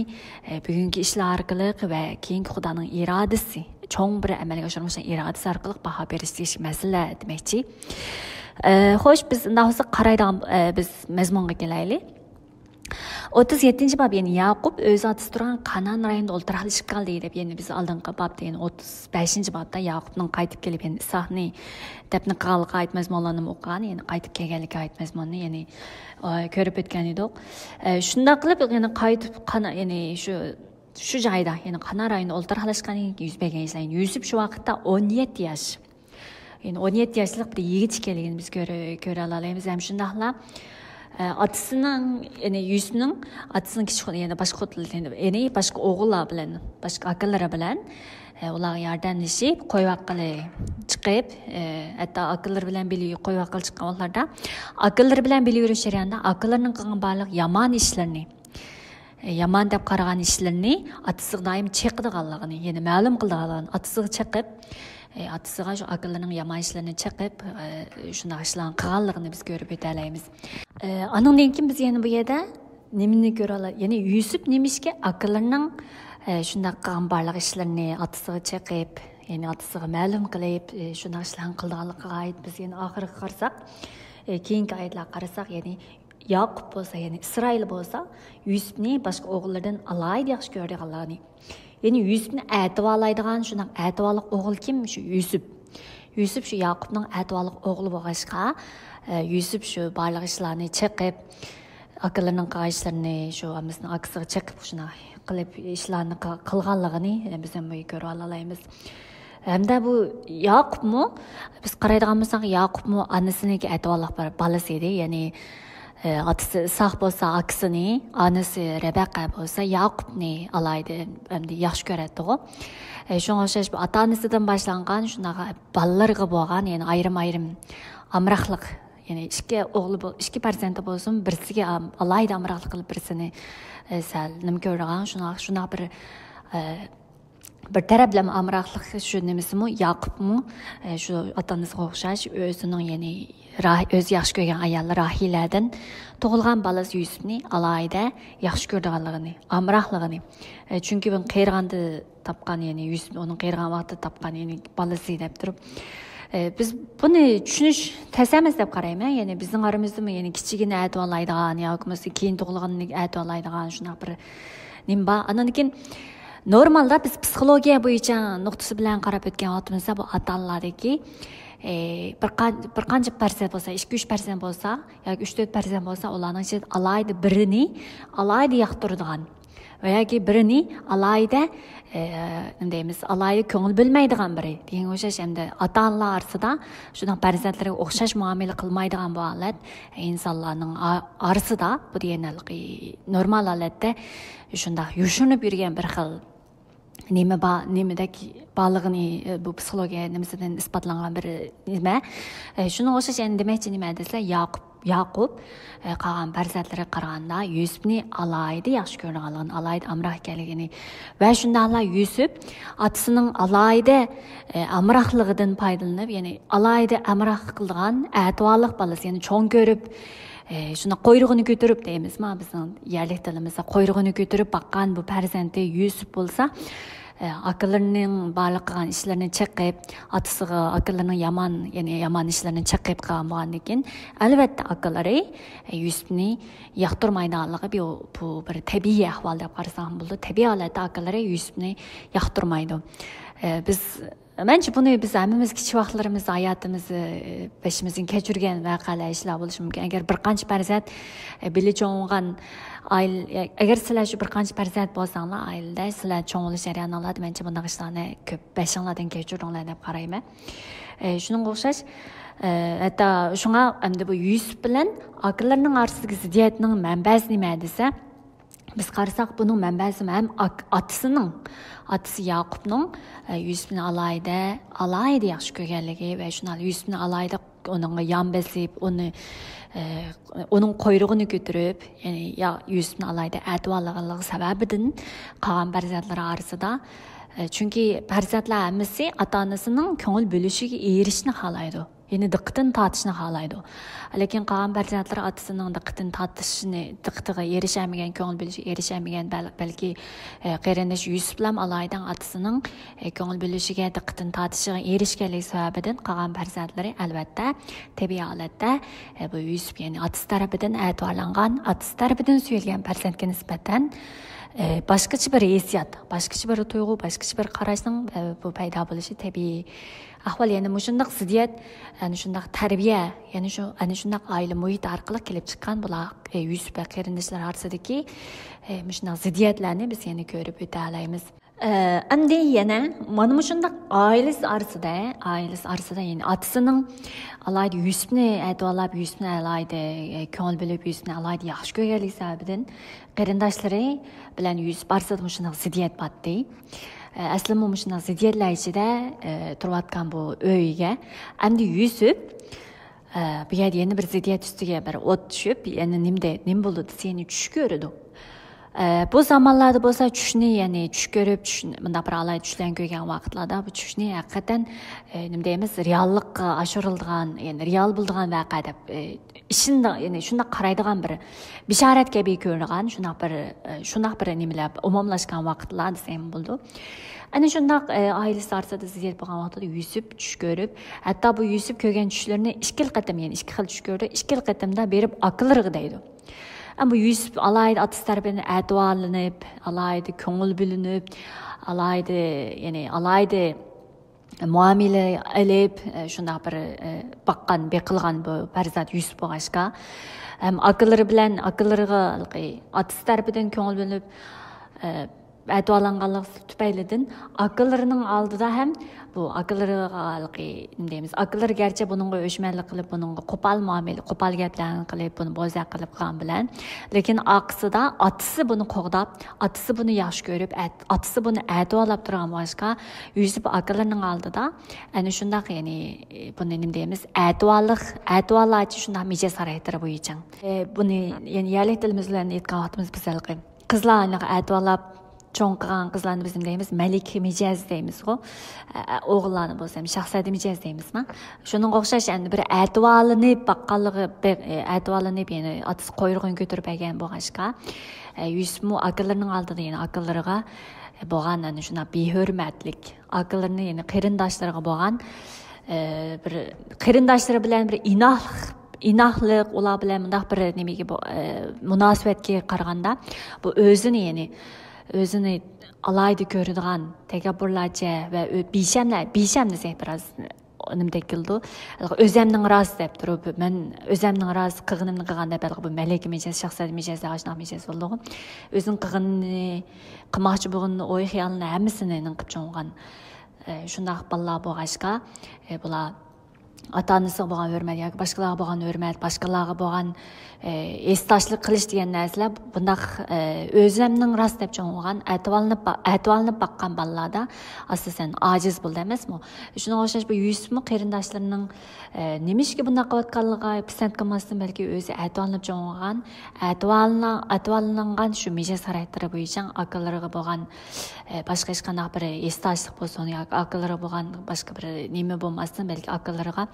ئى، بۈگۈنكى ئىشلار ئارقىلىق ۋە كېيىنكى خۇدانىڭ ئىرادىسى، چوڭ بىر ئەمەلگە ئاشۇرۇلغان ئىرادىسى ئارقىلىق باھا بېرىش دېگەن مەسىلە دېمەكچى. ئى، خوش، بىز ئۇنداق بولسا قارايدىغان، ئى، بىز مەزمۇنغا كېلەيلى. ئوتتۇز يەتتىنچى باب، يەنى ياقۇپ ئۆز ئاتىسى تۇرغان قانان رايونىدا ئولتۇراقلىشىپ قالدى دەپ، يەنى بىز ئالدىنقى بابتا، يەنى ئوتتۇز بەشىنچى بابتا ياقۇپنىڭ قايتىپ كېلىپ، يەنى ئىسھاقنى دەپنە قىلغانلىقىغا ئائىت مەزمۇنلارنى ئوقۇغان، يەنى قايتىپ كەلگەنلىكىگە ئائىت مەزمۇننى، يەنى ئە، كۆرۈپ ئۆتكەن ئىدۇق. ئە، شۇنداق قىلىپ، يەنە قايتىپ قانا-، يەنى شۇ، شۇ جايدا، يەنى قانان رايونىدا ئولتۇراقلاشقاندىن كېيىن يۈز بەرگەن ئىشلار. يەنى يۈسۈپ شۇ ۋاقىتتا ئون يەتتە ياش. يەنى ئون يەتتە ياشلىق بىر يىگىت ئىكەنلىكىنى بىز كۆرە-، كۆرەلالايمىز. ھەم شۇنداقلا، ئە، ئاتىسىنىڭ، يەنى يۈسۈپنىڭ ئاتىسىنىڭ كىچىك خو-، يەنى باشقا خوتۇن، يەنى باشقا ئوغۇللار بىلەن، باشقا ئاكىلىرى بىلەن، ئە، ئۇلارغا ياردەملىشىپ، قوي باققىلى چىقىپ، ئە، ھەتتا ئاكىلىرى بىلەن بىللە قوي باققىلى چىققان ۋاقىتلاردا، ئاكىلىرى بىلەن بىللە يۈرۈش جەريانىدا ئاكىلىرىنىڭ قىلغان بارلىق يامان ئىشلىرىنى، يامان دەپ قارىغان ئىشلىرىنى ئاتىسىغا دائىم چېقىدىغانلىقىنى، يەنى مەلۇم قىلىدىغانلىقىنى، ئاتىسىغا چېقىپ، ئاتىسىغا شۇ ئاكىلىرىنىڭ يامان ئىشلىرىنى چېقىپ، شۇنداق ئىشلارنى قىلغانلىقىنى بىز كۆرۈپ ئۆتەلەيمىز. ئانىڭدىن كېيىن بىز يەنە بۇ يەردە نېمىنى كۆرەلەيمىز؟ يەنى يۈسۈپ نېمىشقا ئاكىلىرىنىڭ شۇنداق قىلغان بارلىق ئىشلىرىنى ئاتىسىغا چېقىپ، يەنى ئاتىسىغا مەلۇم قىلىپ، شۇنداق ئىشلارنى قىلىدىغانلىقىغا ئائىت بىز يەنە ئاخىرىغا قارىساق، كېيىنكى ئايەتلەرگە قارىساق، يەنى ياقۇپ بولسا، يەنى ئىسرائىل بولسا، يۈسۈپنى باشقا ئوغۇللىرىدىن ئالاھىدە ياخشى كۆرىدىغانلىقىنى، يەنى يۈسۈپنى ئەتىۋارلايدىغان شۇنداق ئەتىۋارلىق ئوغۇل كىم؟ شۇ يۈسۈپ. يۈسۈپ شۇ ياقۇپنىڭ ئەتىۋارلىق ئوغلى بولغاچقا، ئە، يۈسۈپ شۇ بارلىق ئىشلارنى چېقىپ، ئاكىلىرىنىڭ قىلغان ئىشلىرىنى شۇ ھەممىسىنى ئاكىسىغا چېقىپ، شۇنداق قىلىپ ئىشلارنى قىل-، قىلغانلىقىنى، ئە، بىز ھەم بۇ يەردە كۆرۈپ ئالالايمىز. ھەمدە بۇ ياقۇپمۇ، بىز قارايدىغان بولساق، ياقۇپمۇ ئانىسىنىڭكى ئەتىۋارلىق بىر بالىسى ئىدى. يەنى، ئە، ئاتىسى ئىسھاق بولسا ئاكىسىنى، ئانىسى رەبەقە بولسا ياقۇپنى ئالاھىدە ئەمدى ياخشى كۆرەتتىغۇ. ئە، شۇڭا ئوخشاش بۇ ئاتا-ئانىسىدىن باشلانغان شۇنداق بالىلىرىغا بولغان، يەنى ئايرىم-ئايرىم ئامراقلىق، يەنى ئىككى ئوغلى بول-، ئىككى پەرزەنتى بولسۇن، بىرسىگە ئام-، ئالاھىدە ئامراقلىق قىلىپ، بىرسىنى، ئە، سەل نېمە كۆرىدىغان، شۇنداق، شۇنداق بىر، ئە، بىر تەرەپلەمە ئامراقلىق شۇ نېمىسىمۇ، ياقۇپمۇ، ئە، شۇ ئاتا-ئانىسىغا ئوخشاش ئۆزىنىڭ، يەنى راھ-، ئۆزى ياخشى كۆرگەن ئايالى راھىلەدىن تۇغۇلغان بالىسى يۈسۈپنى ئالاھىدە ياخشى كۆرىدىغانلىقىنى، ئامراقلىقىنى. ئە، چۈنكى بۇنى قېرىغاندا تاپقان، يەنى يۈسۈپ ئۇنى قېرىغان ۋاقىتتا تاپقان، يەنى بالىسى دەپ تۇرۇپ. ئە، بىز بۇنى چۈشىنىش تەس ئەمەس دەپ قارايمەن. يەنى بىزنىڭ ئارىمىزدىمۇ، يەنى كىچىكىنى ئەتىۋارلايدىغان ياكى بولمىسا كېيىن تۇغۇلغىنىنى ئەتىۋارلايدىغان شۇنداق بىر نېمە بار. ئاندىن كېيىن نورمالدا بىز پسىخولوگىيە بويىچە نۇقتىسى بىلەن قاراپ ئۆتكەن ۋاقتىمىزدا بۇ ئاتا-ئانىلاردىكى، ئە، بىر قان-، بىر قانچە پەرزەنت بولسا، ئىككى، ئۈچ پەرزەنت بولسا ياكى ئۈچ، تۆت پەرزەنت بولسا، ئۇلارنىڭ ئىچىدە ئالاھىدە بىرىنى ئالاھىدە ياقتۇرىدىغان ۋە ياكى بىرىنى ئالاھىدە، ئە، نېمە دەيمىز، ئالاھىدە كۆڭۈل بۆلمەيدىغان بىرى دېگەنگە ئوخشاش، ئەمدى ئاتا-ئانىلار ئارىسىدا شۇنداق پەرزەنتلىرىگە ئوخشاش مۇئامىلە قىلمايدىغان بۇ ھالەت ئىنسانلارنىڭ ئا-، ئارىسىدا بۇ دېگەن ھېلىقى نورمال ھالەتتە شۇنداق يوشۇرۇنۇپ يۈرگەن بىر خىل نېمە با-، نېمىدەك بارلىقىنى، ئە، بۇ پسىخولوگىيە نېمىسىدىن ئىسپاتلانغان بىر نېمە. ئە، شۇنىڭغا ئوخشاش يەنە دېمەكچى نېمە دېسە، ياقۇپ، ياقۇپ، ئە، قالغان پەرزەنتلىرىگە قارىغاندا يۈسۈپنى ئالاھىدە ياخشى كۆرىدىغانلىقىنى، ئالاھىدە ئامراق ئىكەنلىكىنى ۋە شۇنداقلا يۈسۈپ ئاتىسىنىڭ ئالاھىدە، ئە، ئامراقلىقىدىن پايدىلىنىپ، يەنى ئالاھىدە ئامراق قىلىدىغان ئەتىۋارلىق بالىسى، يەنى چوڭ كۆرۈپ، ئە، شۇنداق قۇيرۇقىنى كۆتۈرۈپ دەيمىزما، بىزنىڭ يەرلىك تىلىمىزدا قۇيرۇقىنى كۆتۈرۈپ باققان بۇ پەرزەنتى يۈسۈپ بولسا، ئاكىلىرىنىڭ بارلىق قىلغان ئىشلىرىنى چېقىپ، ئاتىسىغا ئاكىلىرىنىڭ يامان، يەنى يامان ئىشلىرىنى چېقىپ قىلغان بولغاندىن كېيىن، ئەلۋەتتە، ئاكىلىرى يۈسۈپنى ياقتۇرمايدىغانلىقى بۇ، بۇ بىر تەبىئىي ئەھۋال دەپ قارىساق بولىدۇ. تەبىئىي ھالەتتە ئاكىلىرى يۈسۈپنى ياقتۇرمايدۇ. ئە، بىز، مەنچە بۇنى بىز ھەممىمىز كىچىك ۋاقىتلىرىمىزدا ھاياتىمىزدا، ئە، بېشىمىزدىن كەچۈرگەن ۋەقەلەر، ئىشلار بولۇشى مۇمكىن. ئەگەر بىر قانچە پەرزەنت، ئە، بىللە چوڭ بولغان ئائىلە، ئەگەر سىلەر شۇ بىر قانچە پەرزەنت بولساڭلار، ئائىلىدە سىلەر چوڭ بولۇش جەريانىڭلاردا مەنچە بۇنداق ئىشلارنى كۆپ بېشىڭلاردىن كەچۈردۈڭلار دەپ قارايمەن. ئە، شۇنىڭغا ئوخشاش، ئە، ھەتتا شۇڭا ئەمدى بۇ يۈسۈپ بىلەن ئاكىلىرىنىڭ ئارىسىدىكى زىددىيەتنىڭ مەنبەسى نېمە دېسە، بىز قارىساق، بۇنىڭ مەنبەسى ھەم ئاك-، ئاتىسىنىڭ، ئاتىسى ياقۇپنىڭ، ئە، يۈسۈپنى ئالاھىدە، ئالاھىدە ياخشى كۆرگەنلىكى ۋە شۇنداق يۈسۈپنى ئالاھىدە ئۇنىڭغا يان بېسىپ، ئۇنى، ئە، ئۇنىڭ قۇيرۇقىنى كۆتۈرۈپ، يەنى يا-، يۈسۈپنى ئالاھىدە ئەتىۋارلىغانلىقى سەۋەبىدىن قالغان پەرزەنتلىرى ئارىسىدا، ئە، چۈنكى پەرزەنتلەر ھەممىسى ئاتا-ئانىسىنىڭ كۆڭۈل بۆلۈشىگە ئېرىشىشنى خالايدۇ. يەنى دىققىتىنى تارتىشنى خالايدۇ. لېكىن قالغان پەرزەنتلىرى ئاتىسىنىڭ دىققىتىنى تارتىشىنى، دىققىتىغا ئېرىشەلمىگەن، كۆڭۈل بۆلۈشىگە ئېرىشەلمىگەن، بەل-، بەلكى، ئە، قېرىندىشى يۈسۈپلام ئالاھىدە ئاتىسىنىڭ، ئە، كۆڭۈل بۆلۈشىگە، دىققىتىنى تارتىشىغا ئېرىشكەنلىكى سەۋەبىدىن قالغان پەرزەنتلىرى ئەلۋەتتە تەبىئىي ھالەتتە، ئە، بۇ يۈسۈپ، يەنى ئاتىسى تەرىپىدىن ئەتىۋارلانغان، ئاتىسى تەرىپىدىن سۆيۈلگەن پەرزەنتكە نىسبەتەن، ئە، باشقىچە بىر ھېسسىيات، باشقىچە بىر تۇيغۇ، باشقىچە بىر قاراشنىڭ، ئە، بۇ پەيدا بولۇشى تەبىئىي ئەھۋال. يەنى مۇشۇنداق زىددىيەت، ئەنە شۇنداق تەربىيە، يەنى شۇ، ئەنە شۇنداق ئائىلە مۇھىتى ئارقىلىق كېلىپ چىققان بۇلار، ئە، يۈسۈپ ۋە قېرىنداشلار ئارىسىدىكى، ئە، مۇشۇنداق زىددىيەتلەرنى بىز يەنە كۆرۈپ ئۆتەلەيمىز. ئە، ئەمدى يەنە مانا مۇشۇنداق ئائىلىسى ئارىسىدا، ئائىلىسى ئارىسىدا، يەنى ئاتىسىنىڭ ئالاھىدە يۈسۈپنى ئەتىۋارلاپ، يۈسۈپنى ئالاھىدە، ئە، كۆڭۈل بۆلۈپ، يۈسۈپنى ئالاھىدە ياخشى كۆرگەنلىكى سەۋەبىدىن قېرىنداشلىرى بىلەن يۈسۈپ ئارىسىدا مۇشۇنداق زىددىيەت باتتى. ئە، ئەسلىمۇ مۇشۇنداق زىددىيەتلەر ئىچىدە، ئە، تۇرۇۋاتقان بۇ ئۆيگە ئەمدى يۈسۈپ، ئە، بۇ يەردە يەنە بىر زىددىيەت ئۈستىگە بىر ئوت چۈشۈپ، يەنە نېمىدە، نېمە بولىدۇ دېسە، يەنە چۈش كۆرىدۇ. ئە، بۇ زامانلاردا بولسا چۈشنى، يەنى چۈش كۆرۈپ، چۈشنى، مۇنداق بىر ئالاھىدە چۈشلەرنى كۆرگەن ۋاقىتلاردا بۇ چۈشنى ھەقىقەتەن، ئە، نېمە دەيمىز، رېئاللىققا ئاشۇرۇلىدىغان، يەنى رېئال بولىدىغان ۋەقە دەپ، ئە، ئىشىنىدىغان، يەنى شۇنداق قارايدىغان بىر بېشارەت كەبى كۆرۈنىدىغان شۇنداق بىر، ئە، شۇنداق بىر نېمىلەر ئومۇملاشقان ۋاقىتلار دېسەم بولىدۇ. ئەنە شۇنداق، ئە، ئائىلىسى ئارىسىدا زىددىيەت بولغان ۋاقتىدا يۈسۈپ چۈش كۆرۈپ، ھەتتا بۇ يۈسۈپ كۆرگەن چۈشلىرىنى ئىككىلا قېتىم، يەنى ئىككى خىل چۈش كۆردى، ئىككىلا قېتىمدا بېرىپ ئاكىلىرىغا دەيدۇ. ئەمما بۇ يۈسۈپ ئالاھىدە ئاتىسى تەرىپىدىن ئەتىۋارلىنىپ، ئالاھىدە كۆڭۈل بۆلۈنۈپ، ئالاھىدە، يەنى ئالاھىدە مۇئامىلە ئېلىپ، شۇنداق بىر باققان، بېقىلغان بۇ پەرزەنت يۈسۈپ بولغاچقا، ھەم ئاكىلىرى بىلەن، ئاكىلىرىغا ھېلىقى ئاتىسى تەرىپىدىن كۆڭۈل بۆلۈنۈپ، ئەتىۋارلانغانلىقى تۈپەيلىدىن ئاكىلىرىنىڭ ئالدىدا ھەم بۇ ئاكىلىرىغا ھېلىقى نېمە دەيمىز، ئاكىلىرى گەرچە بۇنىڭغا ئۆچمەنلىك قىلىپ، بۇنىڭغا قوپال مۇئامىلە، قوپال گەپلەرنى قىلىپ، بۇنى بوزەك قىلىپ قىلغان بىلەن، لېكىن ئارقىسىدا ئاتىسى بۇنى قوغداپ، ئاتىسى بۇنى ياخشى كۆرۈپ، ئەت-، ئاتىسى بۇنى ئەتىۋارلاپ تۇرغان بولغاچقا، يۈسۈپ ئاكىلىرىنىڭ ئالدىدا ئەنە شۇنداق، يەنى بۇنى نېمە دەيمىز، ئەتىۋارلىق، ئەتىۋارلارچە شۇنداق مىجەز خاراكتېرى بويىچە. ئە، بۇنى يەنى يەرلىك تىلىمىز بىلەن ئېيتقان ۋاقتىمىز بىز ھېلىقى قىزلارنى ئەتىۋارلاپ چوڭ قىلغان قىزلارنى بىز نېمە دەيمىز؟ مەلىكە مىجەز دەيمىزغۇ. ئە، ئە، ئوغۇللارنى بولسا ھەم شاھزادە مىجەز دەيمىزما؟ شۇنىڭغا ئوخشاش ئەمدى بىر ئەتىۋارلىنىپ باققانلىقى، بىر، ئە، ئەتىۋارلىنىپ، يەنى ئاتىسى قۇيرۇقىنى كۆتۈرۈپ بەرگەن بولغاچقا، ئە، يۈسۈپمۇ ئاكىلىرىنىڭ ئالدىدا يەنە ئاكىلىرىغا بولغان ئەنە شۇنداق بىھۆرمەتلىك، ئاكىلىرىنى، يەنى قېرىنداشلىرىغا بولغان، ئە، بىر قېرىنداشلىرى بىلەن بىر ئىناقلىق، ئىناقلىق، ئۇلار بىلەن مۇنداق بىر نېمىگە بۇ، ئە، مۇناسىۋەتكە قارىغاندا، بۇ ئۆزىنى، يەنى ئۆزىنى ئالاھىدە كۆرىدىغان، تەكەببۇرلارچە ۋە ئۆ-، بىشەملەر، بىشەم دېسەك بىراز نېمىدەك كېلىدۇ. ئۆزەمنىڭ راست دەپ تۇرۇپ، مەن ئۆزەمنىڭ راست قىلغىنىمنى قىلغان دەپ، بۇ مەلىكە مىجەز، شاھزادە مىجەز، ئاشۇنداق مىجەز بولىدىغۇ. ئۆزىنىڭ قىلغىنىنى، قىلماقچى بولغىنىنى، ئوي خىيالىنى ھەممىسىنى نېمە قىلىپ چوڭ قىلغان. ئە، شۇنداق بالىلار بولغاچقا، ئە، بۇلار ئاتا-ئانىسىغا بولغان ھۆرمەت ياكى باشقىلارغا بولغان ھۆرمەت، باشقىلارغا بولغان، ئە، ھېسداشلىق قىلىش دېگەن نەرسىلەر بۇنداق، ئە، ئۆزەمنىڭ راست دەپ چوڭ بولغان، ئەتىۋارلىنىپ با-، ئەتىۋارلىنىپ باققان بالىلاردا ئاساسەن ئاجىز بولىدۇ ئەمەسمۇ؟ شۇنىڭغا ئوخشاش بۇ يۈسۈپمۇ قېرىنداشلىرىنىڭ، ئە، نېمىشقا بۇنداق قىلىۋاتقانلىقىغا پىسەنت قىلماستىن، بەلكى ئۆزى ئەتىۋارلىنىپ چوڭ بولغان، ئەتىۋارلىنا-، ئەتىۋارلانغان شۇ مىجەز خاراكتېرى بويىچە ئاكىلىرىغا بولغان، ئە، باشقا ھېچقانداق بىر ھېسداشلىق بولسۇن ياكى ئاكىلىرىغا بولغان باشقا بىر نېمە بولماستىن، بەلكى ئاكىلىرىغا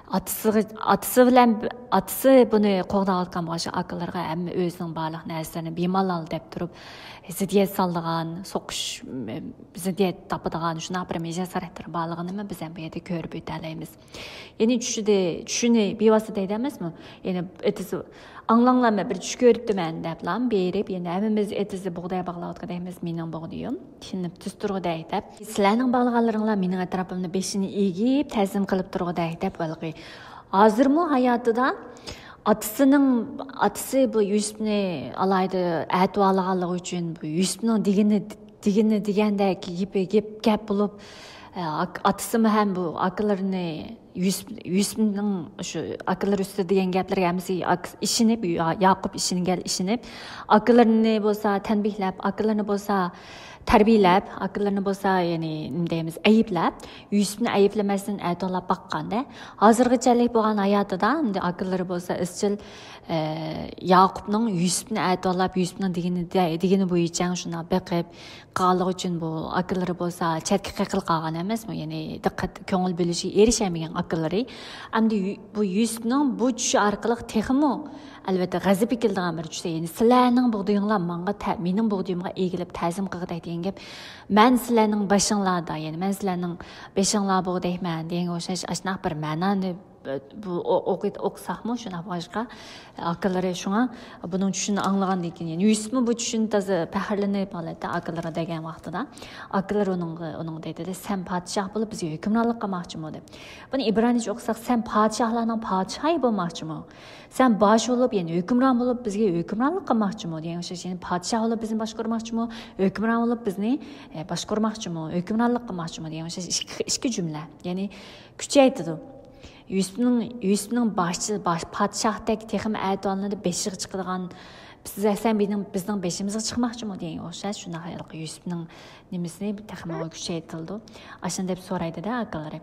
ئاتىسىغا، ئاتىسى بىلەن، ئاتىسى بۇنى قوغداۋاتقان بولغاچقا، ئاكىلىرىغا ھەممە ئۆزىنىڭ بارلىق نەرسىلىرىنى بىمالال دەپ تۇرۇپ، زىددىيەت سالىدىغان، سوقۇش، زىددىيەت تاپىدىغان شۇنداق بىر مىجەز خاراكتېرى بارلىقىنىمۇ بىز ھەم بۇ يەردە كۆرۈپ ئۆتەلەيمىز. يەنى چۈشىدە، چۈشىنى بىۋاسىتە دەيدۇ ئەمەسمۇ؟ يەنى ئېتىزى، ئاڭلاڭلار، مەن بىر چۈش كۆرۈپتىمەن دەپلا بېرىپ، يەنى ھەممىمىز ئېتىزدا بۇغداي باغلاۋاتقۇدەكمىز، مېنىڭ بۇغدىيىم تىنىپ تۈز تۇرغۇدەك دەپ، سىلەرنىڭ باغلىغانلىرىڭلار مېنىڭ ئەتراپىمدا بېشىنى ئېگىپ، تەزىم قىلىپ تۇرغۇدەك دەپ، ھېلىقى ھازىرمۇ ھاياتىدا ئاتىسىنىڭ، ئاتىسى بۇ يۈسۈپنى ئالاھىدە ئەتىۋارلىغانلىقى ئۈچۈن، بۇ يۈسۈپنىڭ دېگىنى، دېگىنى دېگەندەك، گېپى گەپ، گەپ بولۇپ، ئە، ئاك-، ئاتىسىمۇ ھەم بۇ ئاكىلىرىنى يۈسۈپ، يۈسۈپنىڭ شۇ ئاكىلىرى ئۈستىدە دېگەن گەپلىرىگە ھەممىسى ئاك-، ئىشىنىپ، يا-، ياقۇپ ئىشىنگەن، ئىشىنىپ، ئاكىلىرىنى بولسا تەنبىھلەپ، ئاكىلىرىنى بولسا تەربىيەلەپ، ئاكىلىرىنى بولسا، يەنى، نېمە دەيمىز، ئەيىبلەپ، يۈسۈپنى ئەيىبلىمەستىن ئەتىۋارلاپ باققاندا، ھازىرغىچەلىك بولغان ھاياتىدا ئەمدى ئاكىلىرى بولسا ئىزچىل، ئە، ياقۇپنىڭ يۈسۈپنى ئەتىۋارلاپ، يۈسۈپنىڭ دېگىنى، دېگىنى بويىچە شۇنداق بېقىپ قالغانلىقى ئۈچۈن بۇ ئاكىلىرى بولسا چەتكە قېقىلىپ قالغان ئەمەسمۇ؟ يەنى دىققەت، كۆڭۈل بۆلۈشىگە ئېرىشەلمىگەن ئاكىلىرى. ئەمدى يۈ-، بۇ يۈسۈپنىڭ بۇ چۈشى ئارقىلىق تېخىمۇ، ئەلۋەتتە، غەزىپى كېلىدىغان بىر چۈشتە، يەنى سىلەرنىڭ بۇغدىيىڭلار ماڭا تە-، مېنىڭ بۇغدىيىمغا ئېگىلىپ تەزىم قىلغۇدەك دېگەن گەپ، مەن سىلەرنىڭ بېشىڭلاردا، يەنى مەن سىلەرنىڭ بېشىڭلار بۇغدەيمەن دېگەنگە ئوخشاش ئاشۇنداق بىر مەنانى بۇ ئو-، ئوقۇ-، ئوقۇساقمۇ شۇنداق بولغاچقا، ئاكىلىرى شۇڭا بۇنىڭ چۈشىنى ئاڭلىغاندىن كېيىن، يەنى يۈسۈپمۇ بۇ چۈشىنى تازا پەخىرلىنىپ، ھالەتتە ئاكىلىرىغا دېگەن ۋاقتىدا، ئاكىلىرى ئۇنىڭغا، ئۇنىڭغا دەيدۇ، «سەن پادىشاھ بولۇپ بىزگە ھۆكۈمرانلىق قىلماقچىمۇ؟» دەپ. بۇنى ئىبرانىيچە ئوقۇساق، «سەن پادىشاھلارنىڭ پادىشاھى بولماقچىمۇ؟ سەن باش بولۇپ، يەنى ھۆكۈمران بولۇپ بىزگە ھۆكۈمرانلىق قىلماقچىمۇ؟» دېگەن ئوخشاش، يەنى پادىشاھ بولۇپ بىزنى باشقۇرماقچىمۇ؟ ھۆكۈمران بولۇپ بىزنى، ئە، باشقۇرماقچىمۇ؟ ھۆكۈمرانلىق قىلماقچىمۇ؟ دېگەن ئوخشاش ئىككى، ئىككى جۈملە. يەنى كۈچەيتىدۇ. يۈسۈپنىڭ، يۈسۈپنىڭ باشچى، باش، پادىشاھتەك تېخىمۇ ئەتىۋارلىنىدۇ، بېشىغا چىقىدىغان، سىز، سەن بىزنىڭ، بىزنىڭ بېشىمىزغا چىقماقچىمۇ دېگەن ئوخشاش، شۇنداق ھېلىقى يۈسۈپنىڭ نېمىسى تېخىمۇ كۈچەيتىلىدۇ. ئاشۇنداق دەپ سورايدۇ-دە ئاكىلىرى.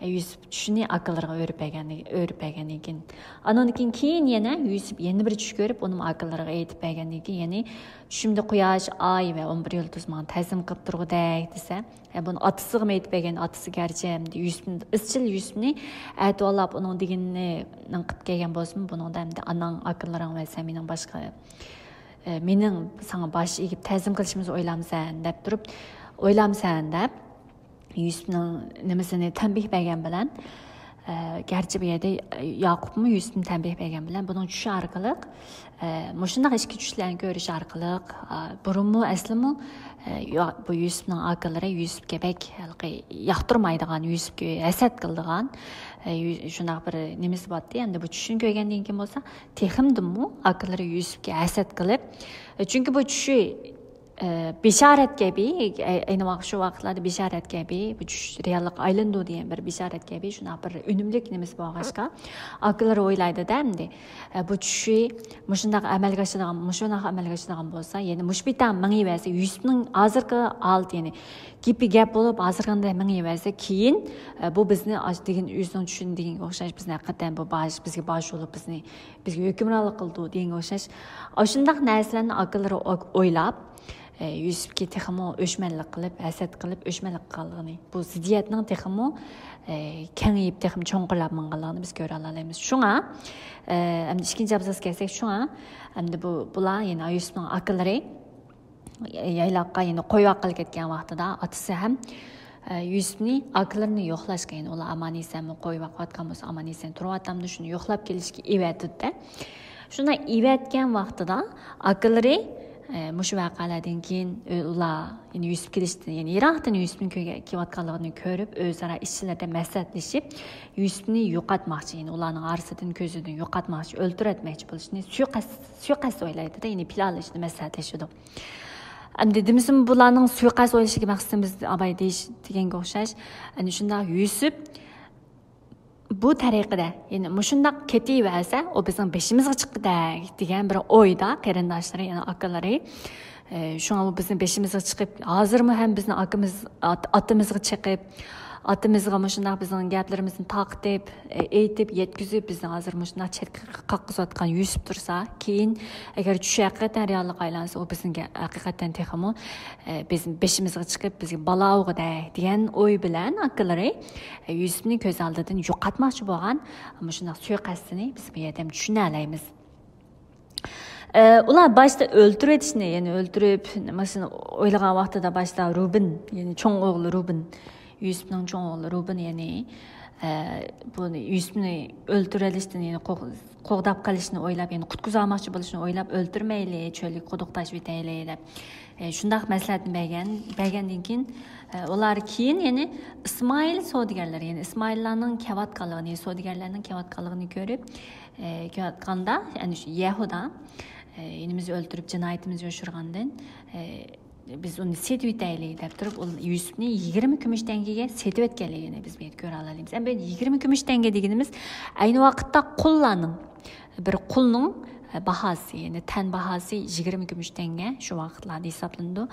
ئە، يۈسۈپ چۈشىنى ئاكىلىرىغا ئۆرۈپ بەرگەن، ئۆرۈپ بەرگەندىن كېيىن. ئانىڭدىن كېيىن، كېيىن يەنە يۈسۈپ يەنە بىر چۈش كۆرۈپ، ئۇنىمۇ ئاكىلىرىغا ئېيتىپ بەرگەندىن كېيىن، يەنى چۈشۈمدە قۇياش، ئاي ۋە ئون بىر يۇلتۇز ماڭا تەزىم قىلىپ تۇرغۇدەك دېسە، ھە، بۇنى ئاتىسىغىمۇ ئېيتىپ بەرگەن، ئاتىسى گەرچە ئەمدى يۈسۈپنى، ئىزچىل يۈسۈپنى ئەتىۋارلاپ ئۇنىڭ دېگىنىنى قىلىپ كەلگەن بولسىمۇ، بۇنىڭدا ئەمدى ئاناڭ، ئاكىلىرىڭ ۋە سەن مېنىڭ باشقا، ئە، مېنىڭ ساڭا باش ئېگىپ تەزىم قىلىشىمىزنى ئويلامسەن دەپ تۇرۇپ، ئويلامسەن دەپ، يۈسۈپنىڭ نېمىسىنى تەنبىھ بەرگەن بىلەن، ئە، گەرچە بۇ يەردە ياقۇپمۇ يۈسۈپنى تەنبىھ بەرگەن بىلەن، بۇنىڭ چۈشى ئارقىلىق، ئە، مۇشۇنداق ئىچكى چۈشلەرنى كۆرۈش ئارقىلىق، ئە، بۇرۇنمۇ ئەسلىمۇ، ئە، يا-، بۇ يۈسۈپنىڭ ئاكىلىرى يۈسۈپكە بەك ھېلىقى ياقتۇرمايدىغان، يۈسۈپكە ھەسەت قىلىدىغان، ئە، يۈ-، شۇنداق بىر نېمىسى بارتتى. ئەمدى بۇ چۈشىنى كۆرگەندىن كېيىن بولسا، تېخىمدىمۇ ئاكىلىرى يۈسۈپكە ھەسەت قىلىپ، ئە، چۈنكى بۇ چۈشى ئە، بېشارەت كەبى، ئە، ئەينى ۋاقىت شۇ ۋاقىتلاردا بېشارەت كەبى، بۇ چۈش رېئاللىققا ئايلىنىدۇ دېگەن بىر بېشارەت كەبى، شۇنداق بىر ئۈنۈملۈك نېمىسى بولغاچقا، ئاكىلىرى ئويلايدۇ-دە ئەمدى. ئە، بۇ چۈشى مۇشۇنداق ئەمەلگە ئاشىدىغان، مۇشۇنداق ئەمەلگە ئاشىدىغان بولسا، يەنى مۇشۇ بىتەڭ مېڭىۋەرسە، يۈسۈپنىڭ ھازىرقى ھالىتى، يەنى گېپى گەپ بولۇپ، ھازىرقىدەك مېڭىۋەرسە، كېيىن، ئە، بۇ بىزنى ئاش-، دېگەن، ئۆزىنىڭ چۈشىنى دېگەنگە ئوخشاش، بىزنى ھەقىقەتەن بۇ باش، بىزگە باش بولۇپ، بىزنى، بىزگە ھۆكۈمرانلىق قىلىدۇ دېگەنگە ئوخشاش. ئاشۇنداق نەرسىلەرنى ئاكىلىرى ئو-، ئويلاپ، ئە، يۈسۈپكە تېخىمۇ ئۆچمەنلىك قىلىپ، ھەسەت قىلىپ، ئۆچمەنلىك قىلغانلىقىنى، بۇ زىددىيەتنىڭ تېخىمۇ، ئە، كېڭىيىپ، تېخىمۇ چوڭقۇرلاپ ماڭغانلىقىنى بىز كۆرەلالايمىز. شۇڭا، ئە، ئەمدى ئىككىنچى ئابزاسقا كەلسەك، شۇڭا ئەمدى بۇ، بۇلار، يەنى يۈسۈپنىڭ ئاكىلىرى يايلاققا يەنە قوي باققىلى كەتكەن ۋاقتىدا ئاتىسى ھەم، ئە، يۈسۈپنى ئاكىلىرىنى يوقلاشقا، يەنى ئۇلار ئامان-ئېسەنمۇ، قوي باقىۋاتقان بولسا، ئامان-ئېسەن تۇرۇۋاتامدۇ، شۇنى يوقلاپ كېلىشكە ئېۋەتىدۇ-دە. شۇنداق ئېۋەتكەن ۋاقتىدا ئاكىلىرى، ئە، مۇشۇ ۋەقەلەردىن كېيىن، ئە، ئۇلار، يەنى يۈسۈپ كېلىشتىن، يەنى يىراقتىن يۈسۈپنىڭ كۆرگە-، كېلىۋاتقانلىقىنى كۆرۈپ، ئۆزئارا ئىچلىرىدە مەسلىھەتلىشىپ، يۈسۈپنى يوقاتماقچى، يەنى ئۇلارنىڭ ئارىسىدىن، كۆزىدىن يوقاتماقچى، ئۆلتۈرۈۋەتمەكچى بولۇشنى سۇيىقەست، سۇيىقەست ئويلايدۇ-دە، يەنى پىلانلىشىشنى مەسلىھەتلىشىدۇ. ئەمدى دېمىسىمۇ بۇلارنىڭ سۇيىقەست ئويلىشىدىكى مەقسىتىمىز ئاباي دېيىش دېگەنگە ئوخشاش. ئەنە شۇنداق يۈسۈپ بۇ تەرىقىدە، يەنى مۇشۇنداق كېتىۋەرسە، ئۇ بىزنىڭ بېشىمىزغا چىققۇدەك دېگەن بىر ئويدا قېرىنداشلىرى، يەنى ئاكىلىرى. ئە، شۇڭا ئۇ بىزنىڭ بېشىمىزغا چىقىپ، ھازىرمۇ ھەم بىزنىڭ ئاكىمىز، ئات-، ئاتىمىزغا چىقىپ، ئاتىمىزغا مۇشۇنداق بىزنىڭ گەپلىرىمىزنى تارقىتىپ، ئېيتىپ، يەتكۈزۈپ، بىزنى ھازىر مۇشۇنداق چەتكە قاققۇزۇۋاتقان يۈسۈپ تۇرسا، كېيىن ئەگەر چۈش ھەقىقەتەن رېئاللىققا ئايلانسا، ئۇ بىزنىڭ گە-، ھەقىقەتەن تېخىمۇ، ئە، بىزنىڭ بېشىمىزغا چىقىپ، بىزگە بالا بولغۇدەك دېگەن ئوي بىلەن ئاكىلىرى، ئە، يۈسۈپنى كۆز ئالدىدىن يوقاتماقچى بولغان مۇشۇنداق سۇيىقەستىنى بىز بۇ يەردىن چۈشىنەلەيمىز. ئە، ئۇلار باشتا ئۆلتۈرۈۋېتىشنى، يەنى ئۆلتۈرۈپ، نېمىسىنى ئويلىغان ۋاقتىدا باشتا روبىن، يەنى چوڭ ئوغلى روبىن، يۈسۈپنىڭ چوڭ ئوغلى روبىن، يەنى، ئە، بۇنى يۈسۈپنى ئۆلتۈرۈۋېلىشتىن، يەنى قوغ-، قوغداپ قېلىشنى ئويلاپ، يەنى قۇتقۇزالماقچى بولۇشنى ئويلاپ، ئۆلتۈرمەيلى، چۆلگە قۇدۇق تاشلىۋېتەيلى دەپ، ئە، شۇنداق مەسلىھەتنى بەرگەن، بەرگەندىن كېيىن، ئە، ئۇلار كېيىن يەنى ئىسمائىل سودىگەرلەر، يەنى ئىسمائىللارنىڭ كېلىۋاتقانلىقىنى، سودىگەرلەرنىڭ كېلىۋاتقانلىقىنى كۆرۈپ، ئە، كېلىۋاتقاندا، يەنى شۇ يەھۇدا، ئە، ئىنىمىزنى ئۆلتۈرۈپ، جىنايىتىمىزنى يوشۇرغاندىن، ئە، بىز ئۇنى سېتىۋېتەيلى دەپ تۇرۇپ، ئۇ يۈسۈپنى يىگىرمە كۈمۈش تەڭگىگە سېتىۋەتكەنلىكىنى بىز بۇ يەردە كۆرەلەيمىز. ئەمدى يىگىرمە كۈمۈش تەڭگە دېگىنىمىز ئەينى ۋاقىتتا قۇللارنىڭ، بىر قۇلنىڭ، ئە، باھاسى، يەنى تەن باھاسى يىگىرمە كۈمۈش تەڭگە شۇ ۋاقىتلاردا ھېسابلىنىدۇ.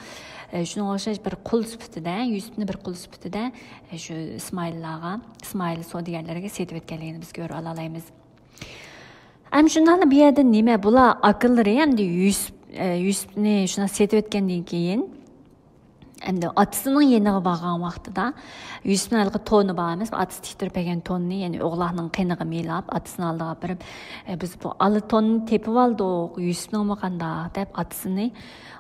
ئە، شۇنىڭغا ئوخشاش بىر قۇل سۈپىتىدە، يۈسۈپنى بىر قۇل سۈپىتىدە، ئە، شۇ ئىسمائىللارغا، ئىسمائىل سودىگەرلەرگە سېتىۋەتكەنلىكىنى بىز كۆرۈپ ئالالايمىز. ھەم شۇنداقلا بۇ يەردە نېمە، بۇلار ئاكىلىرى ئەمدى يۈسۈپ، ئە، يۈسۈپنى شۇنداق سېتىۋەتكەندىن كېيىن، ئەمدى ئاتىسىنىڭ يېنىغا بارغان ۋاقتىدا، يۈسۈپنىڭ ھېلىقى تونى بار ئەمەس، ئاتىسى تىكتۈرۈپ بەرگەن تونىنى، يەنى ئوغلاقنىڭ قېنىغا مىلاپ، ئاتىسىنىڭ ئالدىغا ئاپىرىپ، ئە، «بىز بۇ ئالا توننى تېپىۋالدۇق، يۈسۈپنىڭمۇ قانداق؟» دەپ، ئاتىسىنى،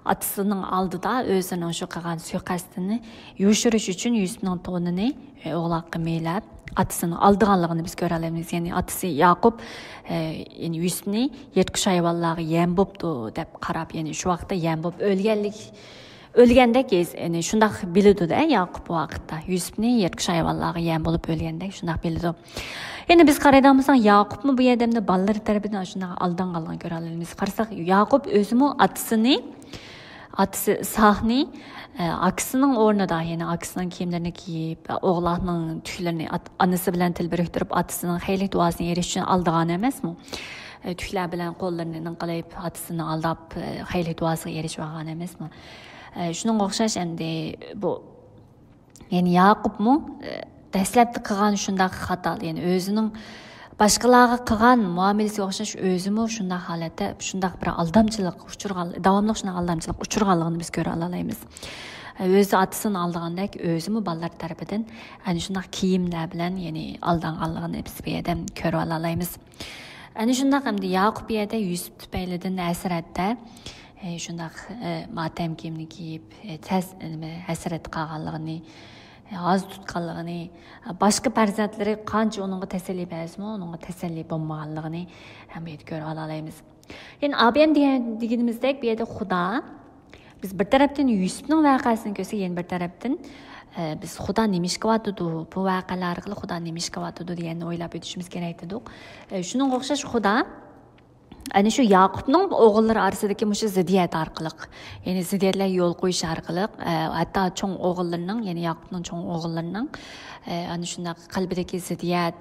ئاتىسىنىڭ ئالدىدا ئۆزىنىڭ شۇ قىلغان سۇيىقەستىنى يوشۇرۇش ئۈچۈن يۈسۈپنىڭ تونىنى ئوغلاققا مىلاپ، ئاتىسىنى ئالدىغانلىقىنى بىز كۆرەلەيمىز. يەنى ئاتىسى ياقۇپ، ئە، يەنى يۈسۈپنى يىرتقۇچ ھايۋانلارغا يەم بوپتۇ دەپ قاراپ، يەنى شۇ ۋاقىتتا يەم بوپ ئۆلگەنلىك، ئۆلگەندەك ھېس، يەنى شۇنداق بىلىدۇ-دە ياقۇپ بۇ ۋاقىتتا. يۈسۈپنى يىرتقۇچ ھايۋانلارغا يەم بولۇپ ئۆلگەندەك شۇنداق بىلىدۇ. يەنى بىز قارايدىغان بولساق، ياقۇپمۇ بۇ يەردە ئەمدى بالىلىرى تەرىپىدىن شۇنداق ئالدانغانلىقىنى كۆرەلەيمىز. قارىساق، ياقۇپ ئۆزىمۇ ئاتىسىنى ئاتىسى ئىسھاقنى، ئە، ئاكىسىنىڭ ئورنىدا، يەنى ئاكىسىنىڭ كىيىملىرىنى كىيىپ، ئوغلاقنىڭ تۈكلىرىنى ئات-، ئانىسى بىلەن تىل بىرىكتۈرۈپ، ئاتىسىنىڭ خەيرلىك دۇئاسىنى ئېلىش ئۈچۈن ئالدىغان ئەمەسمۇ؟ ئە، تۈكلەر بىلەن قوللىرىنى نىڭقىلاپ، ئاتىسىنى ئالداپ، ئە، خەيرلىك دۇئاسىغا ئېرىشىۋالغان ئەمەسمۇ؟ ئە، شۇنىڭغا ئوخشاش ئەمدى بۇ، يەنى ياقۇپمۇ، ئە، دەسلەپتە قىلغان شۇنداق خاتا، يەنى ئۆزىنىڭ باشقىلارغا قىلغان مۇئامىلىسىگە ئوخشاش ئۆزىمۇ شۇنداق ھالەتتە، شۇنداق بىر ئالدامچىلىققا ئۇچرىغان، داۋاملىق شۇنداق ئالدامچىلىققا ئۇچرىغانلىقىنى بىز كۆرە ئالالايمىز. ئۆزى ئاتىسىنى ئالدىغاندەك، ئۆزىمۇ بالىلار تەرىپىدىن ئەنە شۇنداق كىيىملەر بىلەن، يەنى ئالدانغانلىقىنى بىز بۇ يەردە كۆرۈپ ئالالايمىز. ئەنە شۇنداق ئەمدى ياقۇپ بۇ يەردە يۈسۈپ تۈپەيلىدىن ھەسرەتتە، ئە، شۇنداق، ئە، ماتەم كىيىمنى كىيىپ، ئە، تەس-، نېمە، ھەسرەتتە قالغانلىقىنى، ئە، ھازا تۇتقانلىقىنى، ئە، باشقا پەرزەنتلىرى قانچە ئۇنىڭغا تەسەللى بەرسىمۇ، ئۇنىڭغا تەسەللى بولمىغانلىقىنى ھەم بۇ يەردە كۆرۈپ ئالالايمىز. يەنى ئابىيەم دېگەن، دېگىنىمىزدەك، بۇ يەردە خۇدا، بىز بىر تەرەپتىن يۈسۈپنىڭ ۋەقەسىنى كۆرسەك، يەنە بىر تەرەپتىن، ئە، بىز خۇدا نېمە ئىش قىلىۋاتىدۇ، بۇ ۋەقەلەر ئارقىلىق خۇدا نېمە ئىش قىلىۋاتىدۇ دېگەننى ئويلاپ ئۆتۈشىمىز كېرەك دېدۇق. ئە، شۇنىڭغا ئوخشاش خۇدا، ئەنە شۇ ياقۇپنىڭ ئوغۇللىرى ئارىسىدىكى مۇشۇ زىددىيەت ئارقىلىق، يەنى زىددىيەتلەرگە يول قويۇش ئارقىلىق، ئە، ھەتتا چوڭ ئوغۇللىرىنىڭ، يەنى ياقۇپنىڭ چوڭ ئوغۇللىرىنىڭ، ئە، ئەنە شۇنداق قەلبىدىكى زىددىيەت،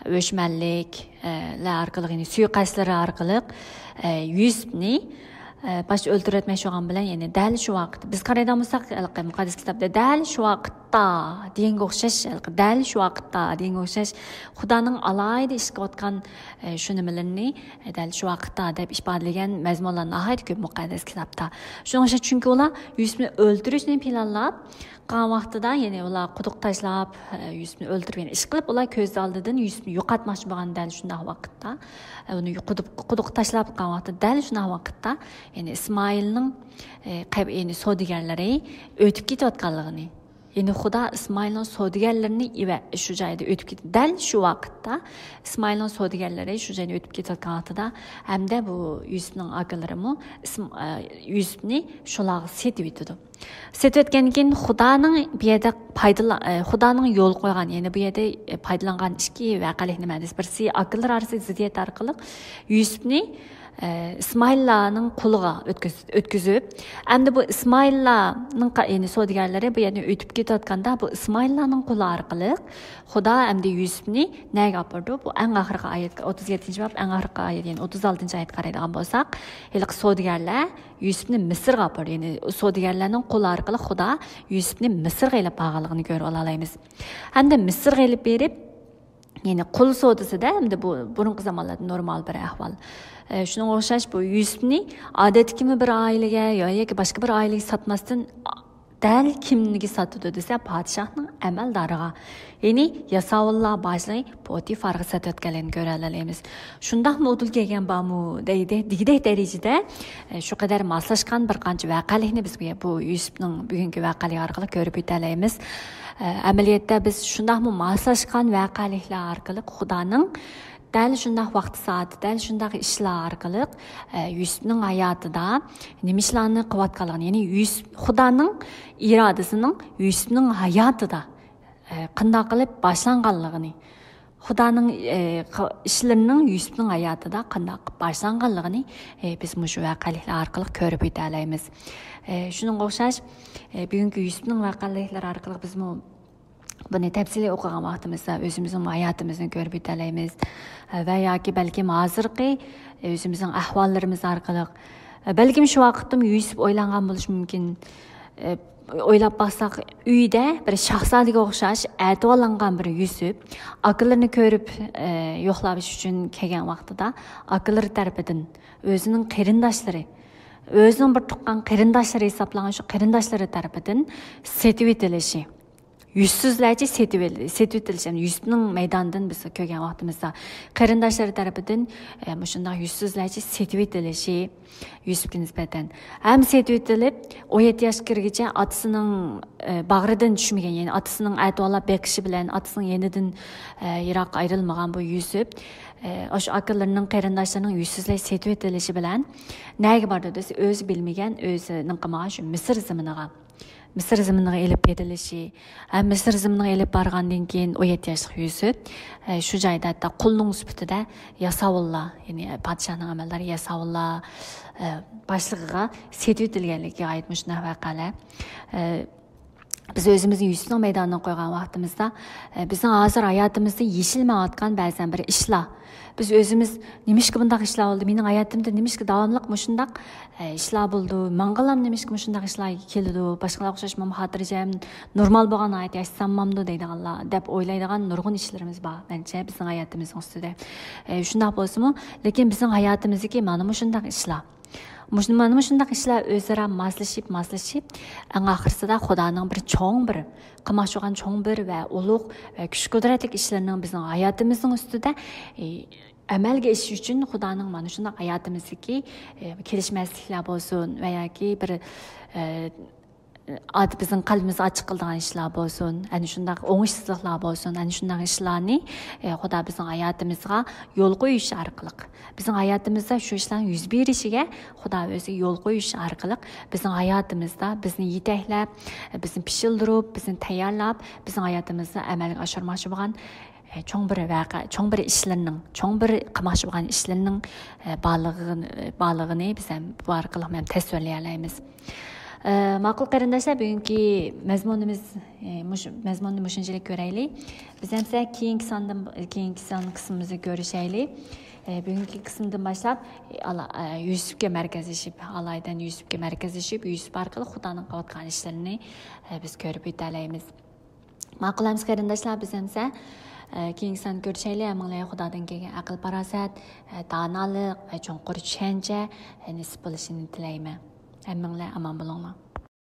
ئۆچمەنلىك، ئە، لەر ئارقىلىق، يەنى سۇيىقەستلىرى ئارقىلىق، ئە، يۈسۈپنى، ئە، باشتا ئۆلتۈرۈۋەتمەكچى بولغان بىلەن، يەنى دەل شۇ ۋاقىت، بىز قارايدىغان بولساق، ھېلىقى مۇقەددەس كىتابتا دەل شۇ ۋاقىتتا دېگەنگە ئوخشاش، ھېلىقى دەل شۇ ۋاقىتتا دېگەنگە ئوخشاش، خۇدانىڭ ئالاھىدە ئىش قىلىۋاتقان، ئە، شۇ نېمىلىرىنى، ئە، دەل شۇ ۋاقىتتا دەپ ئىپادىلىگەن مەزمۇنلار ناھايىتى كۆپ مۇقەددەس كىتابتا. شۇنىڭغا ئوخشاش، چۈنكى ئۇلار يۈسۈپنى ئۆلتۈرۈشنى پىلانلاپ، قالغان ۋاقتىدا، يەنى ئۇلار قۇدۇق تاشلاپ، ئە، يۈسۈپنى ئۆلتۈرۈپ، يەنى ئىشقىلىپ ئۇلار كۆز ئالدىدىن يۈسۈپنى يوقاتماقچى بولغان دەل شۇنداق ۋاقىتتا، ئە، ئۇنى قۇدۇق، قۇدۇق تاشلاپ قالغان ۋاقتىدا، دەل شۇنداق ۋاقىتتا، يەنى ئىسمائىلنىڭ، ئە، قەب-، يەنى سودىگەرلىرى ئۆتۈپ كېتىۋاتقانلىقىنى، يەنى خۇدا ئىسمائىلنىڭ سودىگەرلىرىنى ئىۋە-، شۇ جايدا ئۆتۈپ كېتىپ، دەل شۇ ۋاقىتتا ئىسمائىلنىڭ سودىگەرلىرى شۇ جايدا ئۆتۈپ كېتىۋاتقان ۋاقتىدا، ھەمدە بۇ يۈسۈپنىڭ ئاكىلىرىمۇ ئىسم-، ئە، يۈسۈپنى شۇلارغا سېتىۋېتىدۇ. سېتىۋەتكەندىن كېيىن خۇدانىڭ بۇ يەردە پايدىلا-، ئە، خۇدانىڭ يول قويغان، يەنى بۇ يەردە، ئە، پايدىلانغان ئىككى ۋەقەلىك نېمە دېسە، بىرسى ئاكىلار ئارىسىدا زىددىيەت ئارقىلىق يۈسۈپنى، ئە، ئىسمائىللارنىڭ قولىغا ئۆتكۈز-، ئۆتكۈزۈپ، ئەمدى بۇ ئىسمائىللارنىڭ قا-، يەنى سودىگەرلىرى بۇ يەردىن ئۆتۈپ كېتىۋاتقاندا، بۇ ئىسمائىللارنىڭ قولى ئارقىلىق خۇدا ئەمدى يۈسۈپنى نەگە ئاپىرىدۇ؟ بۇ ئەڭ ئاخىرقى ئايەتكە، ئوتتۇز يەتتىنچى باب، ئەڭ ئاخىرقى ئايەت، يەنى ئوتتۇز ئالتىنچى ئايەتكە قارايدىغان بولساق، ھېلىقى سودىگەرلەر يۈسۈپنى مىسىرغا ئاپىرىدۇ. يەنى سودىگەرلەرنىڭ قولى ئارقىلىق خۇدا يۈسۈپنى مىسىرغا ئېلىپ بارغانلىقىنى كۆرۈپ ئالالايمىز. ھەمدە مىسىرغا ئېلىپ بېرىپ، يەنى قۇل سودىسىدە، ئەمدى بۇ بۇرۇنقى زامانلاردا نورمال بىر ئەھۋال. ئە، شۇنىڭغا ئوخشاش بۇ يۈسۈپنى ئادەتتىكىمۇ بىر ئائىلىگە يا ياكى باشقا بىر ئائىلىگە ساتماستىن، دەل كىمگە ساتىدۇ دېسە، پادىشاھنىڭ ئەمەلدارىغا، يەنى ياساۋۇللار باشلىقى پوتىفارغا سېتىۋەتكەنلىكىنى كۆرەلەيمىز. شۇنداقمۇ ئۇدۇل كەلگەن بارمۇ دەيدۇ، دېگۈدەك دەرىجىدە، ئە، شۇ قەدەر ماسلاشقان بىر قانچە ۋەقەلىكنى بىز بۇ، بۇ يۈسۈپنىڭ بۈگۈنكى ۋەقەلىكى ئارقىلىق كۆرۈپ ئۆتەلەيمىز. ئە، ئەمەلىيەتتە بىز شۇنداقمۇ ماسلاشقان ۋەقەلىكلەر ئارقىلىق خۇدانىڭ دەل شۇنداق ۋاقتى سائىتى، دەل شۇنداق ئىشلار ئارقىلىق، ئە، يۈسۈپنىڭ ھاياتىدا نېمە ئىشلارنى قىلىۋاتقانلىقىنى، يەنى يۈسۈپ، خۇدانىڭ ئىرادىسىنىڭ يۈسۈپنىڭ ھاياتىدا، ئە، قانداق قىلىپ باشلانغانلىقىنى، خۇدانىڭ، ئە، قا-، ئىشلىرىنىڭ يۈسۈپنىڭ ھاياتىدا قانداق قىلىپ باشلانغانلىقىنى، ئە، بىز مۇشۇ ۋەقەلىكلەر ئارقىلىق كۆرۈپ ئۆتەلەيمىز. ئە، شۇنىڭغا ئوخشاش، ئە، بۈگۈنكى يۈسۈپنىڭ ۋەقەلىكلىرى ئارقىلىق بىزمۇ بۇنى تەپسىلىي ئوقۇغان ۋاقتىمىزدا ئۆزىمىزنىڭ ھاياتىمىزنى كۆرۈپ ئۆتەلەيمىز. ۋە ياكى بەلكىم ھازىرقى ئۆزىمىزنىڭ ئەھۋاللىرىمىز ئارقىلىق، بەلكىم شۇ ۋاقىتتىمۇ يۈسۈپ ئويلانغان بولۇشى مۇمكىن. ئويلاپ باقساق، ئۆيدە بىر شاھزادىگە ئوخشاش ئەتىۋارلانغان بىر يۈسۈپ ئاكىلىرىنى كۆرۈپ، يوقلاش ئۈچۈن كەلگەن ۋاقتىدا ئاكىلىرى تەرىپىدىن، ئۆزىنىڭ قېرىنداشلىرى، ئۆزىنىڭ بىر تۇغقان قېرىنداشلىرى ھېسابلانغان شۇ قېرىنداشلىرى تەرىپىدىن سېتىۋېتىلىشى. يۈزسىزلەرچە سېتىۋېل-، سېتىۋېتىلىش، يەنى يۈسۈپنىڭ مەيدانىدىن بىز كۆرگەن ۋاقتىمىزدا قېرىنداشلىرى تەرىپىدىن، ئە، مۇشۇنداق يۈزسىزلەرچە سېتىۋېتىلىشى يۈسۈپكە نىسبەتەن. ھەم سېتىۋېتىلىپ، ئون يەتتە ياشقا كىرگىچە ئاتىسىنىڭ، ئە، باغرىدىن چۈشمىگەن، يەنى ئاتىسىنىڭ ئەتىۋارلاپ بېقىشى بىلەن ئاتىسىنىڭ يېنىدىن، ئە، يىراق ئايرىلمىغان بۇ يۈسۈپ، ئە، ئاشۇ ئاكىلىرىنىڭ، قېرىنداشلىرىنىڭ يۈزسىزلەپ سېتىۋېتىلىشى بىلەن نەگە بارىدۇ دېسە، ئۆزى بىلمىگەن، ئۆزىنىڭ قىلمىغان شۇ مىسىر زېمىنىغا. مىسىر زېمىنىغا ئېلىپ بېرىلىشى، ھە، مىسىر زېمىنىغا ئېلىپ بارغاندىن كېيىن، ئون يەتتە ياشلىق يۈسۈپ، ھە، شۇ جايدا ھەتتا قۇلنىڭ سۈپىتىدە ياساۋۇللار، يەنى پادىشاھنىڭ ئەمەلدارى ياساۋۇللار، ھە، باشلىقىغا سېتىۋېتىلگەنلىكىگە ئائىت مۇشۇنداق ۋەقەلەر. ھە، بىز ئۆزىمىزنى يۈزىنىڭ مەيدانىغا قويغان ۋاقتىمىزدا، ئە، بىزنىڭ ھازىر ھاياتىمىزدا يېشىل مېڭىۋاتقان بەزەن بىر ئىشلار. بىز ئۆزىمىز نېمىشقا بۇنداق ئىشلار بولدى، مېنىڭ ھاياتىمدا نېمىشقا داۋاملىق مۇشۇنداق، ئە، ئىشلار بولىدۇ، ماڭغىلام نېمىشقا مۇشۇنداق ئىشلار كېلىدۇ، باشقىلارغا ئوخشاش مانا خاتىرجەم، نورمال بولغان ھايات ياشىساممامدۇ دەيدىغانلار، دەپ ئويلايدىغان نۇرغۇن ئىشلىرىمىز بار. مەنچە بىزنىڭ ھاياتىمىزنىڭ ئۈستىدە. ئە، شۇنداق بولسىمۇ، لېكىن بىزنىڭ ھاياتىمىزدىكى مانا مۇشۇنداق ئىشلار. مۇشۇ، مانا مۇشۇنداق ئىشلار ئۆزئارا ماسلىشىپ، ماسلىشىپ، ئەڭ ئاخىرسىدا خۇدانىڭ بىر چوڭ بىر، قىلماقچى بولغان چوڭ بىر ۋە ئۇلۇغ ۋە كۈچ قۇدرەتلىك ئىشلىرىنىڭ بىزنىڭ ھاياتىمىزنىڭ ئۈستىدە، ئى، ئەمەلگە ئېشىش ئۈچۈن خۇدانىڭ مانا شۇنداق ھاياتىمىزدىكى، ئى، كېلىشمەسلىكلەر بولسۇن ۋە ياكى بىر، ئى، ئاد-، بىزنىڭ قەلبىمىزنى ئاچچىق قىلىدىغان ئىشلار بولسۇن، ئەنە شۇنداق ئوڭۇشسىزلىقلار بولسۇن، ئەنە شۇنداق ئىشلارنى، ئى، خۇدا بىزنىڭ ھاياتىمىزغا يول قويۇش ئارقىلىق، بىزنىڭ ھاياتىمىزدا شۇ ئىشلارنىڭ يۈز بېرىشىگە خۇدا ئۆزى يول قويۇش ئارقىلىق، بىزنىڭ ھاياتىمىزدا بىزنى يېتەكلەپ، بىزنى پىشىلدۇرۇپ، بىزنى تەييارلاپ، بىزنىڭ ھاياتىمىزدا ئەمەلگە ئاشۇرماقچى بولغان، ئە، چوڭ بىر ۋەقە، چوڭ بىر ئىشلىرىنىڭ، چوڭ بىر قىلماقچى بولغان ئىشلىرىنىڭ، ئە، بارلىقىنى، بارلىقىنى بىز ھەم بۇ ئارقىلىق ھەم تەسۋىرلىيەلەيمىز. ئە، ماقۇل قېرىنداشلار، بۈگۈنكى مەزمۇنىمىز، ئە، مۇشۇ، مەزمۇننى مۇشۇنچىلىك كۆرەيلى. بىز ئەمسە كېيىنكى ساندىن، كېيىنكى سان قىسمىمىزنى كۆرۈشەيلى. ئە، بۈگۈنكى قىسىمدىن باشلاپ، ئە، ئالا-، ئە، يۈسۈپكە مەركەزلىشىپ، ئالاھىدە يۈسۈپكە مەركەزلىشىپ، يۈسۈپ ئارقىلىق خۇدانىڭ قىلىۋاتقان ئىشلىرىنى، ئە، بىز كۆرۈپ ئۆتەلەيمىز. ماقۇل ئەمىسە قېرىنداشلار، بىز ئەمسە، ئە، كېيىنكى ساننى كۆرۈشەيلى. ھەممىڭلارغا خۇدادىن كەلگەن ئەقىل-پاراسەت، ئە، دانالىق ۋە چوڭقۇر چۈشەنچە، ئە، نېسىپ بولۇشىنى تىلەيمەن. ھەممىڭلار ئامان بولۇڭلار.